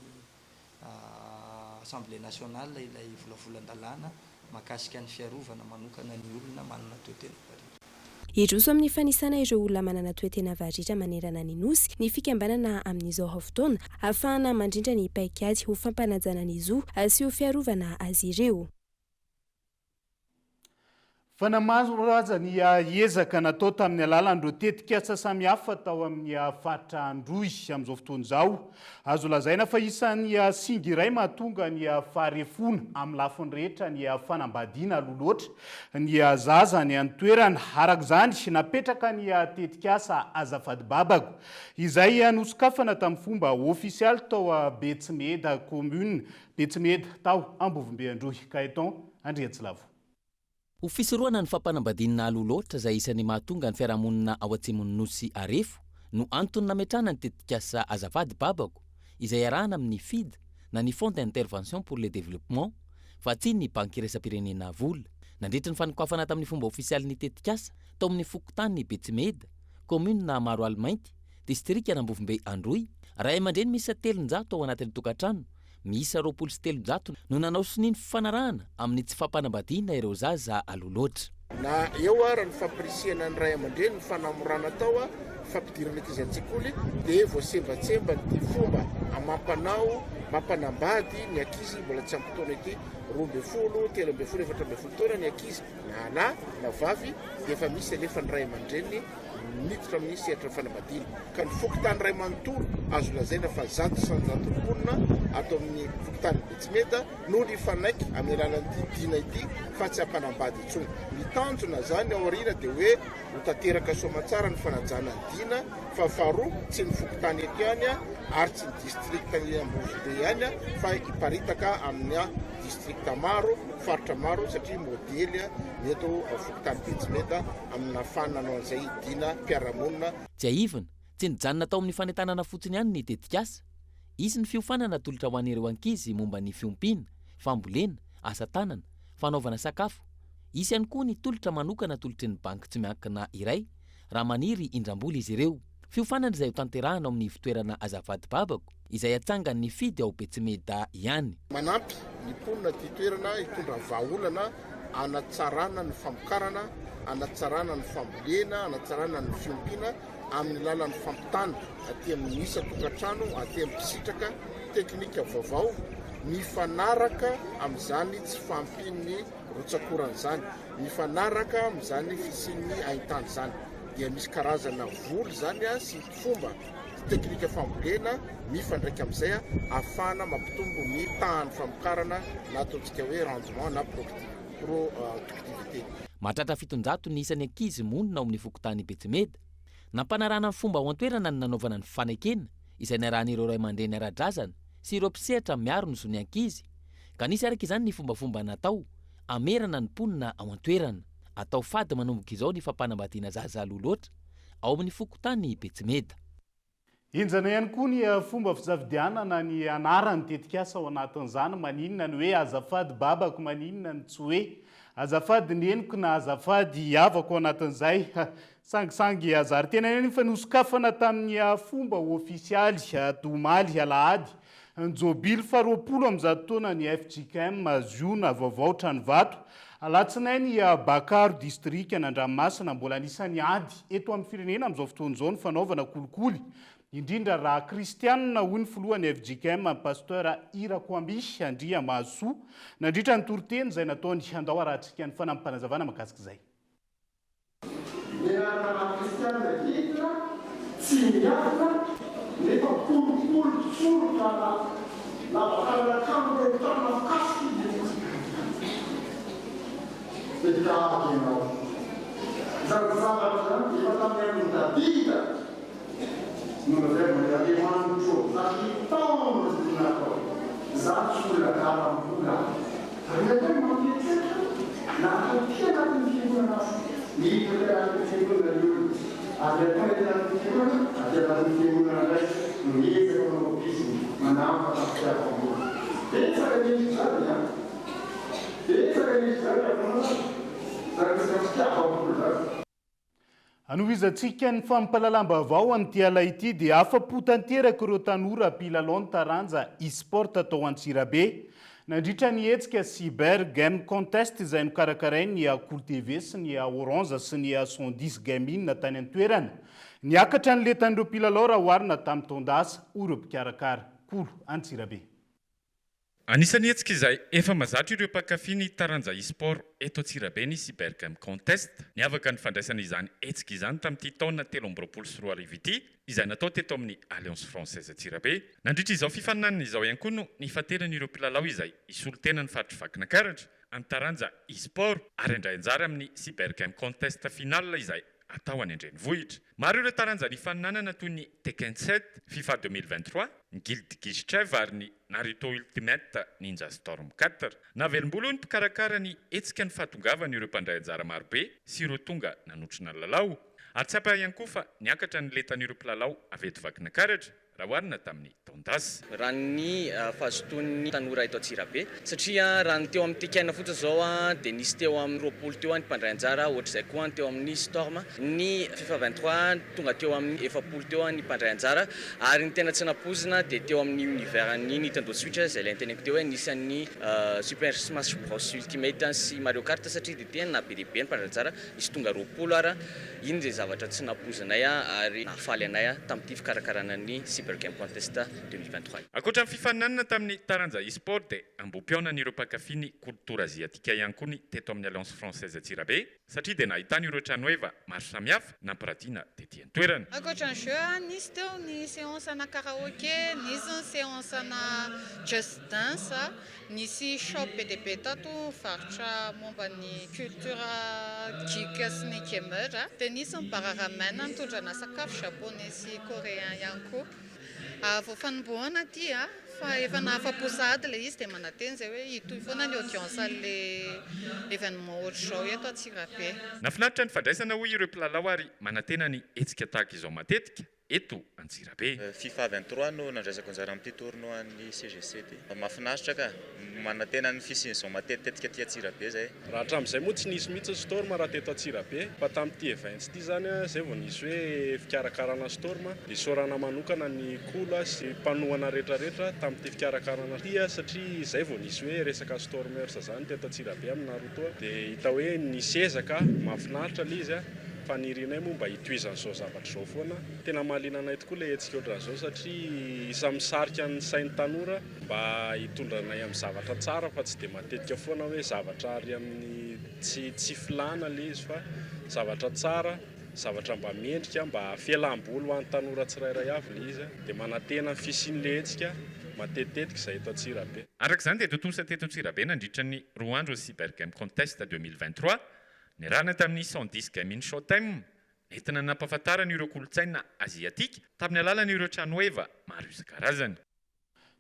Assemblée nationale ilay volavolan-dalàna mahakasika ny fiarovana manokana ny olona manana toe-tena varira. Hiroso amin'ny fanisana ireo olona manana toe-tena varira manerana ny Nosy ny fikambanana amin'izao fotoana, ahafahana mandrindra ny paikady ho fampanajana ny zo sy ho fiarovana azy ireo. Fa na maro aza ny ezaka natao tamin'ny alalan'ireo tetikasa samihafa tao amin'ny faritra Androy amin'izao fotoana izao, azo lazaina fa isan'ny singa iray mahatonga ny faharefoana amin'ny lafiny rehetra ny fanambadiana aloha loatra ny zaza any an-toerana. Araka izany, napetraka ny tetikasa Azafady Babako izay nosokafana tamin'ny fomba ofisialy tao Betsimeda, commune Betsimeda, tao Ambovombe Androy. Gaëtan Andriantsilavo. Ho fisorohana ny fampanambadiana aloha loatra izay isan'ny mahatonga ny fiarahamonina ao atsimon'ny Nosy harefo no antony nametrahana ny tetikasa Azafady Babako izay iarahana amin'ny FID na ny Fonds d'Intervention pour le Développement vatsian'ny Banky Iraisam-pirenena vola. Nandritry ny fanokafana tamin'ny fomba ofisialy ny tetikasa tao amin'ny fokontany Betsimeda, kaominina Maroalimainty, distrikan'Ambovombe Androy, ray aman-dreny miisa 300 ao anatin'ny tokantrano miisa 320 no nanao sonia ny fifanarahana amin'ny tsy fampanambadiana ireo zaza aloha loatra. Na eo ara ny fampirisihana ny ray aman-dreny, ny fanamorana atao, ny fampidirana ankizy an-tsekoly dia voasembatsembana ity fomba amam-panao mampanambady ny ankizy mbola tsy ampy taona ity. 12, 13, 14 taona ny ankizy na lahy na vavy dia efa misy alefa ny ray aman-dreniny miditra amin'ny sehatra ny fanambadiana. Ka ny fokontany iray manontolo azo lazaina fa 100% mponina ato amin'ny fokontany Betsimeda no nifanaiky amin'ny alalan'ity dina ity fa tsy hampanambady intsony. Ny tanjona izany ao aoriana dia hoe ho tanteraka soamantsara ny fanajana ny dina fa faharoa tsy ny fokontany eto ihany ary tsy ny district Ambovombe ihany fa hiparitaka amina district maro, faritra maro satria modely ny eto fokontany Betsimeda amin'ny nahafahana nanao an'izay dina mpiara-monina. Tsiahivina, tsy nijanona tao amin'ny fanentanana fotsiny ihany ny tetikasa. Hisy ny fiofanana atolotra ho an'ireo ankizy momba ny fiompiana, fambolena, asa tanana, fanaovana sakafo. Hisy ihany koa ny tolotra manokana atolotry ny banky tsy miankina iray raha maniry hindram-bola izy ireo. Fiofanana izay hotanterahana ao amin'ny ivontoerana Azafady Babako izay hatsangan'ny Fidy ao Betsimeda ihany. Manampy ny mponina aty toerana hitondra vahaolana hanatsarana ny famokarana, hanatsarana ny fambolena, hanatsarana ny fiompiana amin'ny alalan'ny fampitana aty amin'ny isan-tokantrano, aty amin'ny mpisitraka teknika vaovao mifanaraka amin'izany tsy fahampian'ny rotsak'orana izany, mifanaraka amin'izany fisian'ny haintany izany. Dia misy karazana voly izany sy fomba teknika fambolena mifandraika amin'izay ahafahana mampitombo ny tahan'ny famokarana na ataontsika hoe rendement na productivité. Mahatratra 700 ny isan'ny ankizy monina ao amin'ny fokontany Betsimeda. Nampanarahana ny fomba ao an-toerana ny nanaovana ny fanekena izay niarahan'ireo ray aman-dreny ara-drazana sy ireo mpisehatra miaro ny zon'ny ankizy ka nisy araka izany ny fombafomba natao hamerana ny mponina ao an-toerana. Atao fady manomboka izao ny fampanambadiana zaza aloha loatra ao amin'ny fokontany Betsimeda. Henjana ihany koa ny fomba fisafidianana ny anaran'ny tetikasa ao anatin'izany, maninona ny hoe azafady babako, maninona ny tsy hoe azafady neniko na azafady havako ao anatin'izay. Sangisangy zary tena ihany fa nosokafana tamin'ny fomba ofisialy omaly alahady ny jobily faharoapolo ambizato taona ny fjkm Ziona vaovao Tranovato Alatsinainy Bakaro distrikan'Andranomasina. Mbola anisan'ny ady eto amin'ny firenena amin'izao fotoana izao ny fanaovana kolikoly, indrindra raha kristianina, hoy ny filohan'ny fjkm Pasteur Irakoamby Andriamahasoa nandritra ny toriteny izay nataony. Andao harahantsika ny fanampim-panazavana mahakasika izay. Ny anarana maha kristianina hidina tsy miafina nefa kolikoly tsolotra na lava tanana trano ireo trano afokasika izy io dia gaga ianao. Izany zavatra izany dia efa tamin'ny andron'i Davida no nolazain'i Andriamanitro za hitondra ny natao za tsy olona adala mbola Ary indraindray ny mampieritreritra na atao tia anatin'ny fiangonana aza. Miditra aty anatin'ny fiangonana ny olona, avy atao ety anatin'ny fiangonana, aty anatin'ny fiangonana indray no miezaka manao bizina, manampatra fitiavam-bola. Betsaka ny endrika izany an! Betsaka ny endrika izany raha manao izany resaka fitiavam-bola izany. Hanohizantsika ny fampahalalam-baovao amin'ity ala ity dia afa-po tanteraka ireo tanora mpilalao ny taranja e-sport tao Antsirabe. Nandritra ny hetsika Cyber Game Contest izay nokarakarain'ny Kolo TV sy ny Orange sy ny 110 Gaming tany an-toerana. Niakatra ny lentan'ireo mpilalao raha oharina tamin'ny taon-dasa, hoy ireo mpikarakara. Kolo Antsirabe. Anisan'ny hetsika izay efa mazatra ireo mpankafy ny taranja e-sport eto Antsirabe ny Cyber Game Contest. Niavaka ny fandraisana izany hetsika izany tamin'ity taona 2023 ity, izay natao teto amin'ny Alliance Française Antsirabe. Nandritra izao fifaninanana izao ihany koa no nifantenan'ireo mpilalao izay hisolo tena ny faritr'i Vakinankaratra amin'ny taranja e-sport ary handray anjara amin'ny Cyber Game Contest Final izay atao any an-drenivohitra. Maro ireo taranja nifaninanana toy ny Tekken 7, Fifa 2023, ny Guild Guichev ary ny Naruto Ultimate Ninja Storm 4. Nahavelom-bolo hoy ny mpikarakara ny hetsika ny fahatongavan'ireo mpandray anjara marobe sy ireo tonga nanotrona ny lalao. Ary tsapa ihany koa fa niakatra ny lentan'ireo mpilalao avy eto Vakinankaratra raha oharina tamin'ny taon-dasa. taon-dasa. Raha ny fahazotoan'ny tanora eto Antsirabe, satria raha ny teo amin'ny Tekken fotsiny izao dia nisy teo amin'ny 20 teo ny mpandray anjara, ohatr'izay koa ny teo amin'ny Storm, ny Fifa 23 tonga teo amin'ny 40 teo ny mpandray anjara, ary ny tena tsy nampoizina dia teo amin'ny univers-n'ny Nintendo Switch izay ilay noteneniko teo hoe nisy an'ny Super Smash Bros Ultimate sy Mario Kart satria dia tena be dia be ny mpandray anjara, nisy tonga 20 ara. Iny izay zavatra tsy nampoizinay ary nahafaly anay tamin'ity fikarakarana ny Cyber Game Contest 2023. Ankoatra ny fifaninanana tamin'ny taranja e-sport dia ambohi-pihaonan'ireo mpankafy ny kolotora aziatika ihany koa ny teto amin'ny Alliance Française Antsirabe satria dia nahitana ireo tranoheva maro samihafa nampiratiana tety an-toerana. Ankoatra ny jeux, nisy teo ny séance ana karaoke, nisy ny séance ana just dance. Nisy shop be dia be tato mivarotra momba ny culture geek sy ny gamer. Dia nisy ny bar ramen nitondrana sakafo japonais sy coréen ihany koa. Vao fanombohana ity fa efa nahafa-po sahady ilay izy dia manantena izay hoe hitohy foana ny audience an'ilay événement ohatr'izao eto Antsirabe. Nahafinaritra ny fandraisana hoy ireo mpilalao ary manantena ny hetsika tahaka izao matetika. eto Antsirabe. Fifa 23 no nandraisako anjara amin'ity tournoi an'ny CGC ity. Mahafinaritra ka! Manantena ny fisian'izao matetitetika aty Antsirabe izay. Raha hatramin'izay moa tsy nisy mihitsy ny storm raha teto Antsirabe fa tamin'ity events ity izany izay vao nisy hoe fikarakarana storm. Dia isaorana manokana ny Kolo sy mpanohana rehetrarehetra tamin'ity fikarakarana ity satria izay vao nisy hoe resaka stormers izany teto Antsirabe amin'ny Naruto. Dia hita hoe nisy ezaka, mahafinaritra ilay izy. Fanirianay moa mba hitohizan'izao zavatra izao foana. Tena mahaliana anay tokoa ilay hetsika ohatran'izao satria isan'ny misarika ny sain'ny tanora mba hitondra anay amin'ny zavatra tsara fa tsy dia matetika foana hoe zavatra ary amin'ny tsy tsy filàna ilay izy fa zavatra tsara, zavatra mba mendrika, mba fialam-boly ho an'ny tanora tsirairay avy ilay izy. Dia manantena ny fisian'ilay hetsika matetitetika izay eto Antsirabe. Araka izany dia tontosa teto Antsirabe nandritra ny roa andro ny Cyber Game Contest 2023 Niarahana tamin'ny 110 Gaming Showtime, nentina nampahafantarana ireo kolontsaina aziatika tamin'ny alalan'ireo tranoheva maro isan-karazany.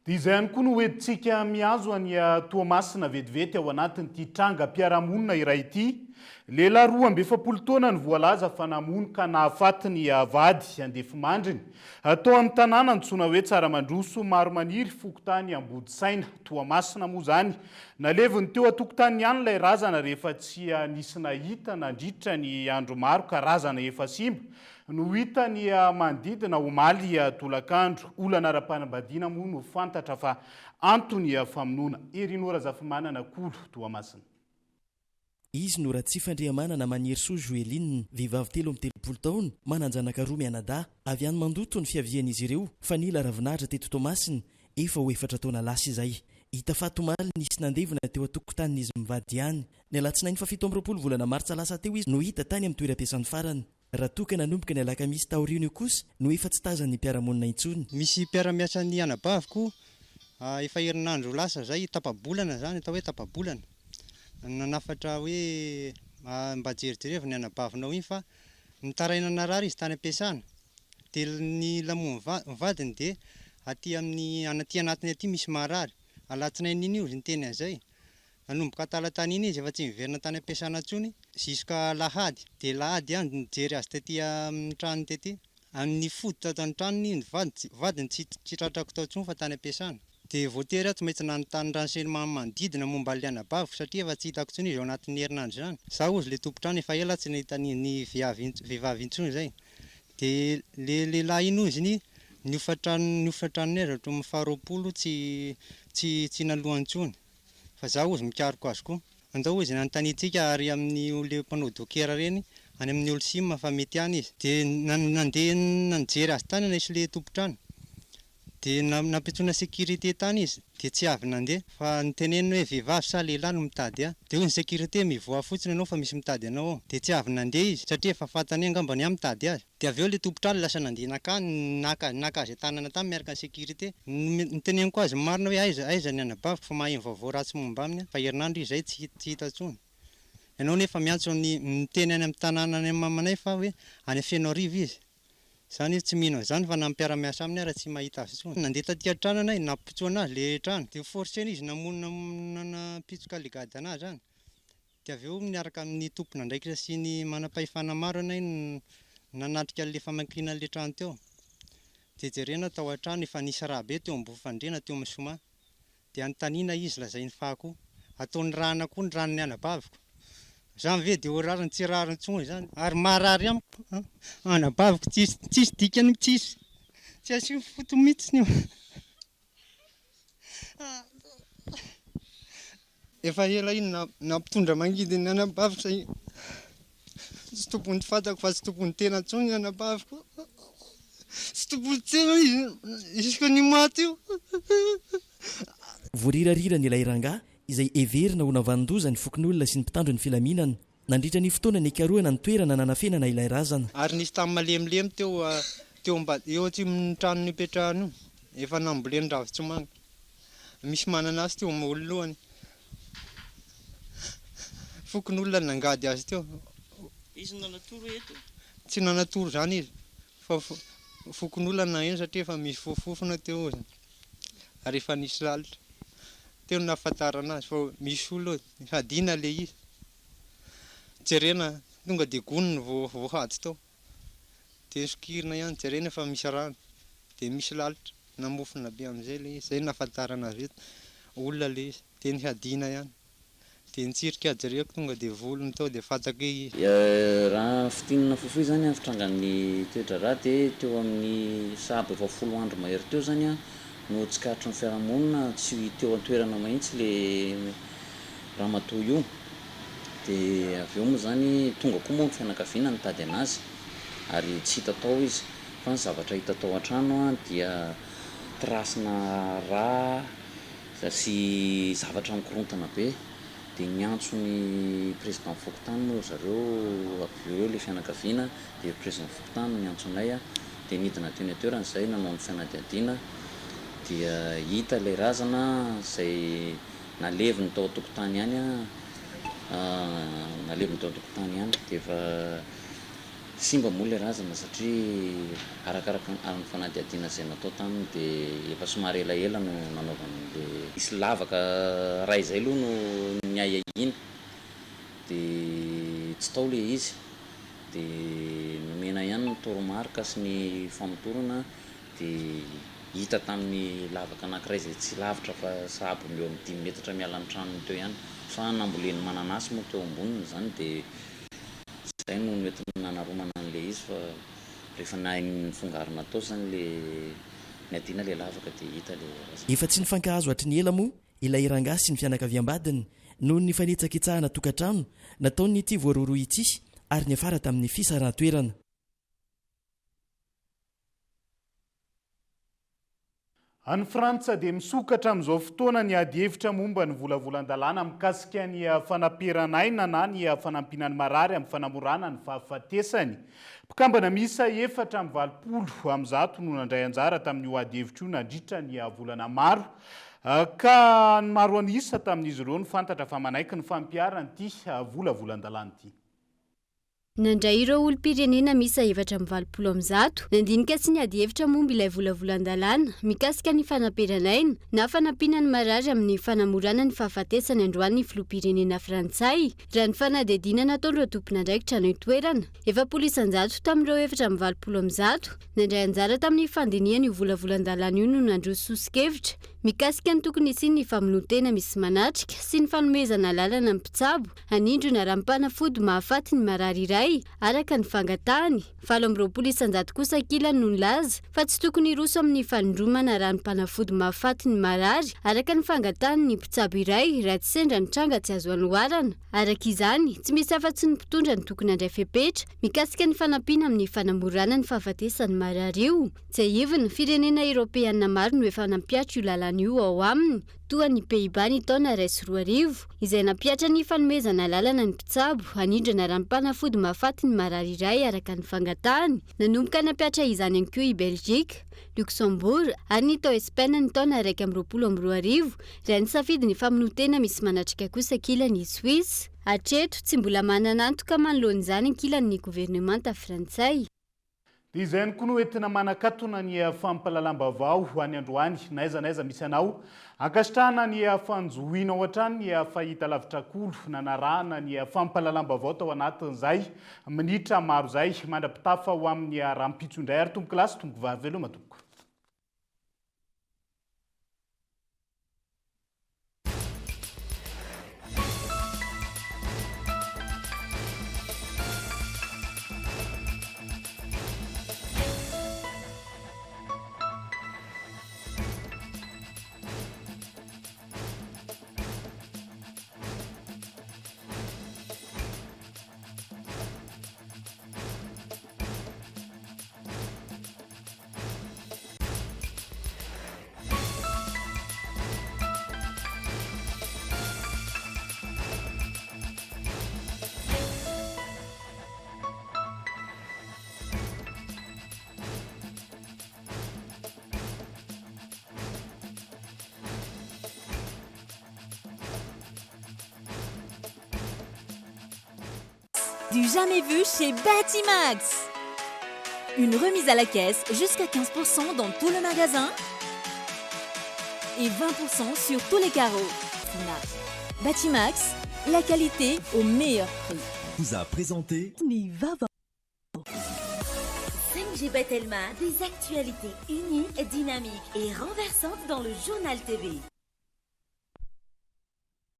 Dia izay ihany koa no hoentintsika mihazo an'i Toamasina vetivety ao anatin'ity trangam-piarahamonina iray ity. Lehilahy 42 taona no voalaza fa namono ka nahafaty ny vady andefimandriny. Tao amin'ny tanàna antsoina hoe Tsaramandroso Maromaniry, fokontany Ambodisaina, Toamasina moa izany. Naleviny teo an-tokotaniny ihany ilay razana rehefa tsy nisy nahita nandritra ny andro maro ka razana efa simba no hitan'ny manodidina omaly tolakandro. Olana ara-panambadiana moa no fantatra fa antony famonoana. Herino Razafimanana Kolo, Toamasina. Izy no Ratsifandrihamanana Manirisoa Joeline, vehivavy 33 taona, manan-janaka roa mianadahy. Avy any Mandoto ny fiavian'izy ireo fa nila ravinahitra teto Toamasina efa ho efatra taona lasa izay. Hita faty omaly nisy nandevina teo an-tokotanin'izy mivady ihany. Ny alatsinainy faha-27 volana martsa lasa teo izy no hita tany amin'ny toeram-piasany farany. Raha toa ka nanomboka ny alakamisy taorian'io kosa no efa tsy tazan'ny mpiara-monina intsony. Misy mpiara-miasa ny anabaviko efa herinandro lasa izay, tapa-bolana izany, atao hoe tapa-bolana, nanafatra hoe mba jerijerevo ny anabavinao iny fa nitaraina narary izy tany am-piasana, dia ny lamoan'ny vadiny dia aty amin'ny aty anatiny aty misy marary, alatsinainy iny io izy niteny an'izay, Nanomboka talatany iny izy efa tsy niverina tany am-piasana intsony jusqu'à alahady. Dia alahady aho nijery azy tety amin'ny tranony tety. Ny fody tato an-tranony ny vadiny, vadiny tsy tsy tratrako tao intsony fa tany am-piasana. Dia voatery aho tsy maintsy nanontany renseignement manodidina momba an'ilay anabaviko satria efa tsy hitako intsony izy ao anatin'ny herinandro izany. Izaho hozy ilay tompon-trano efa ela aho tsy nahita ny ny viavy vehivavy intsony izay. Dia ilay lehilahy iny hozy ny nihofa trano nihofa tranonay hatramin'ny faha 20 tsy tsy tsy naloany intsony. Fa za ozy mikaroka azy koa. Andao ozy nanontaniantsika ary amin'ny le mpanao docker reny any amin'ny Holcim fa mety any izy. De nandeha nijery azy tany anay sy le tompon-trano. De nampiantsoina sécurité tany izy de tsy avy nandeha fa noteneniny hoe vehivavy sa lehilahy no mitady ahy. De hoy ny sécurité mivoaha fotsiny ianao fa misy mitady anao ao. De tsy avy nandeha izy satria efa fantany angambany aho mitady azy. Dia avy eo ilay tompon-trano lasa nandeha nakany, naka, naka azy an-tanana tany miaraka ny sécurité. Noteneniko azy ny marina hoe aiza, aiza ny anabaviko fa maheno vaovao ratsy momba aminy aho, fa herinandro izy izay tsy, tsy hita intsony. Ianao nefa miantso ny, miteny any amin'ny tanàna any amin'ny mamanay fa hoe any Fenoarivo izy. Izany izy tsy mino an'izany fa na ny mpiara-miasa aminy ara tsy mahita azy intsony. Nandeha taty an-trano anay, nampitsoana azy ilay trano. Dia forcer-na izy namono, nampitsoka ilay gadana azy any. Dia avy eo niaraka amin'ny tompon'andraikitra sy ny manam-pahefana maro ianay no nanatrika an'ilay famakiana an'ilay trano teo. Dia jerena tao an-trano efa nisy rà be teo ambony fandriana teo amin'ny soma. Dia anontaniana izy lazainy fa koa ataony rana koa ny ran'ny anabaviko. Zany ve dia ho rariny tsy rariny intsony izany ary marary amiko an anabaviko tsisy tsisy dikany tsisy tsy asio foto mihitsy io. Efa ela iny nampitondra mangidy ny anabaviko zay tsy tompon'ny fantako fa tsy tompon'ny tena intsony ny anabaviko. Tsy tompon'ny tena izy jusque ny maty io. Voarirariran' ilay rangahy izay heverina ho navanon-doza ny fokonolona sy ny mpitandro ny filaminana nandritra ny fotoana nikarohana ny toerana nanafenana ilay razana. Ary nisy tany malemilemy teo teo amba eo atsimon'ny trano nipetrahany io, efa namboleny ravin-tsomanga. Misy mananasy teo ambony lohany. Fokonolona nangady azy teo. Izy no nanatoro eto? Tsy nanatoro izany izy fa fokonolona naheno satria efa misy fofofofona teo izy ary efa nisy lalitra. Teo no nahafantarana azy fa misy olona eo, hadina ilay izy. Jerena tonga dia gony no voahady tao. Dia sokirina ihany, jerena fa misy rano, dia misy lalitra, namofona be amin'izay ilay izy, izay no nahafantarana azy hoe olona ilay izy, dia nihadiana ihany, dia nitsirika jereko tonga dia volony tao dia fantako hoe izy. Raha fintinina fohifohy izany ny fitrangan'ny toe-draharaha dia teo amin'ny sahabo efa folo andro mahery teo izany no tsikaritry ny fiarahamonina tsy teo an-toerana mihitsy ilay ramatoa io. Dia avy eo moa izany tonga koa moa ny fianakaviana nitady an'azy ary tsy hita tao izy fa ny zavatra hita tao an-trano dia trace-na rà sy zavatra mikorontana be. Dia niantso ny président fokontany moa ry zareo avy eo ilay fianakaviana dia ry président fokontany no niantso anay dia nidina teny an-toerana izahay nanao ny fanadihadiana dia hita ilay razana izay Naleviny tao an-tokotany ihany an, naleviny tao an-tokotany ihany dia efa simba moa ilay razana satria arakaraka ny fanadihadiana izay natao taminy dia efa somary elaela no nanaovany ilay, nisy lavaka iray izay aloha no niahiahiana dia tsy tao ilay izy dia nomena ihany ny toromarika sy ny famotorana dia hita tamin'ny lavaka anankiray izay tsy lavitra fa sahabo eo amin'ny dimy metatra miala ny tranony teo ihany fa namboleny mananasy moa teo amboniny izany dia izay no noentiny nanaromana an'ilay izy fa rehefa nahay nifongarina tao izany ilay niadiana ilay lavaka dia hita ilay razana. Efa tsy nifankahazo hatry ny ela moa ilay rangahy sy ny fianakaviam-badiny noho ny fanitsakitsahana tokantrano nataon'ity voarohirohy ity ary niafara tamin'ny fisarahan-toerana. Any Frantsa dia misokatra amin'izao fotoana ny adihevitra momba ny volavolan-dalàna mikasika ny fanaperan'aina na ny fanampiana ny marary amin'ny fanamorana ny fahafatesany. Mpikambana miisa 184 no nandray anjara tamin'io adihevitra io nandritra ny volana maro ka ny maro an'isa tamin'izy ireo no fantatra fa manaiky ny fampiharana ity volavolan-dalàna ity. Nandray ireo olom-pirenena miisa 184, nandinika sy niady hevitra momba ilay volavolan-dalàna mikasika ny fanaperan'aina na fanampiana ny marary amin'ny fanamorana ny fahafatesany androany ny filoham-pirenena frantsay, raha ny fanadihadiana nataon'ireo tompon'andraikitra any an-toerana. 40% tamin'ireo 184 nandray anjara tamin'ny fandinihana io volavolan-dalàna io no nandroso soso-kevitra mikasika ny tokony hisian'ny famonoan-tena misy manatrika sy ny fanomezana alalana ny mpitsabo Hanindrona ranom-panafody mahafaty ny marary iray, araka ny fangatahany. 28% kosa ankilany no nilaza fa tsy tokony hiroso amin'ny fanindromana ranom-panafody mahafaty ny marary, araka ny fangatahany ny mpitsabo iray, raha tsy sendra ny tranga tsy azo anoharana. Araka izany, tsy misy afa-tsy ny mpitondra no tokony handray fepetra mikasika ny fanampiana amin'ny fanamorana ny fahafatesan'ny marary io. Tsiahivina, firenena eoropeanina maro no efa nampihatra io lalàna io ao aminy. toa an'i Pays-Bas ny taona 2001, izay nampihatra ny fanomezana alalana ny mpitsabo hanindrana ranom-panafody mahafaty ny marary iray araka ny fangatahany. Nanomboka nampihatra izany ihany koa i Belgique, Luxembourg ary ny tao Espaina ny taona 2021, raha nisafidy ny famonoan-tena misy manatrika kosa ankilany i Suisse. Hatreto, tsy mbola manana antoka manoloana izany ankilany ny governemanta frantsay. Dia izay ihany koa no entina manakatona ny fampahalalam-baovao ho an'ny androany, na aiza na aiza misy anao. Ankasitrahana ny fanjohianao hatrany ny fahitalavitra kolo nanarahana ny fampahalalam-baovao tao anatin'izay minitra maro izay. Mandra-pitafa ho amin'ny rahampitso indray ary tompokolahy sy tompokovavy veloma tompoko. Du jamais vu chez Batimax. Une remise à la caisse jusqu'à 15% dans tout le magasin et 20% sur tous les carreaux. Batimax, la qualité au meilleur prix. Vous a présenté Ny vaovao. 5G by Telma, des actualités uniques, dynamiques et renversantes dans le journal TV.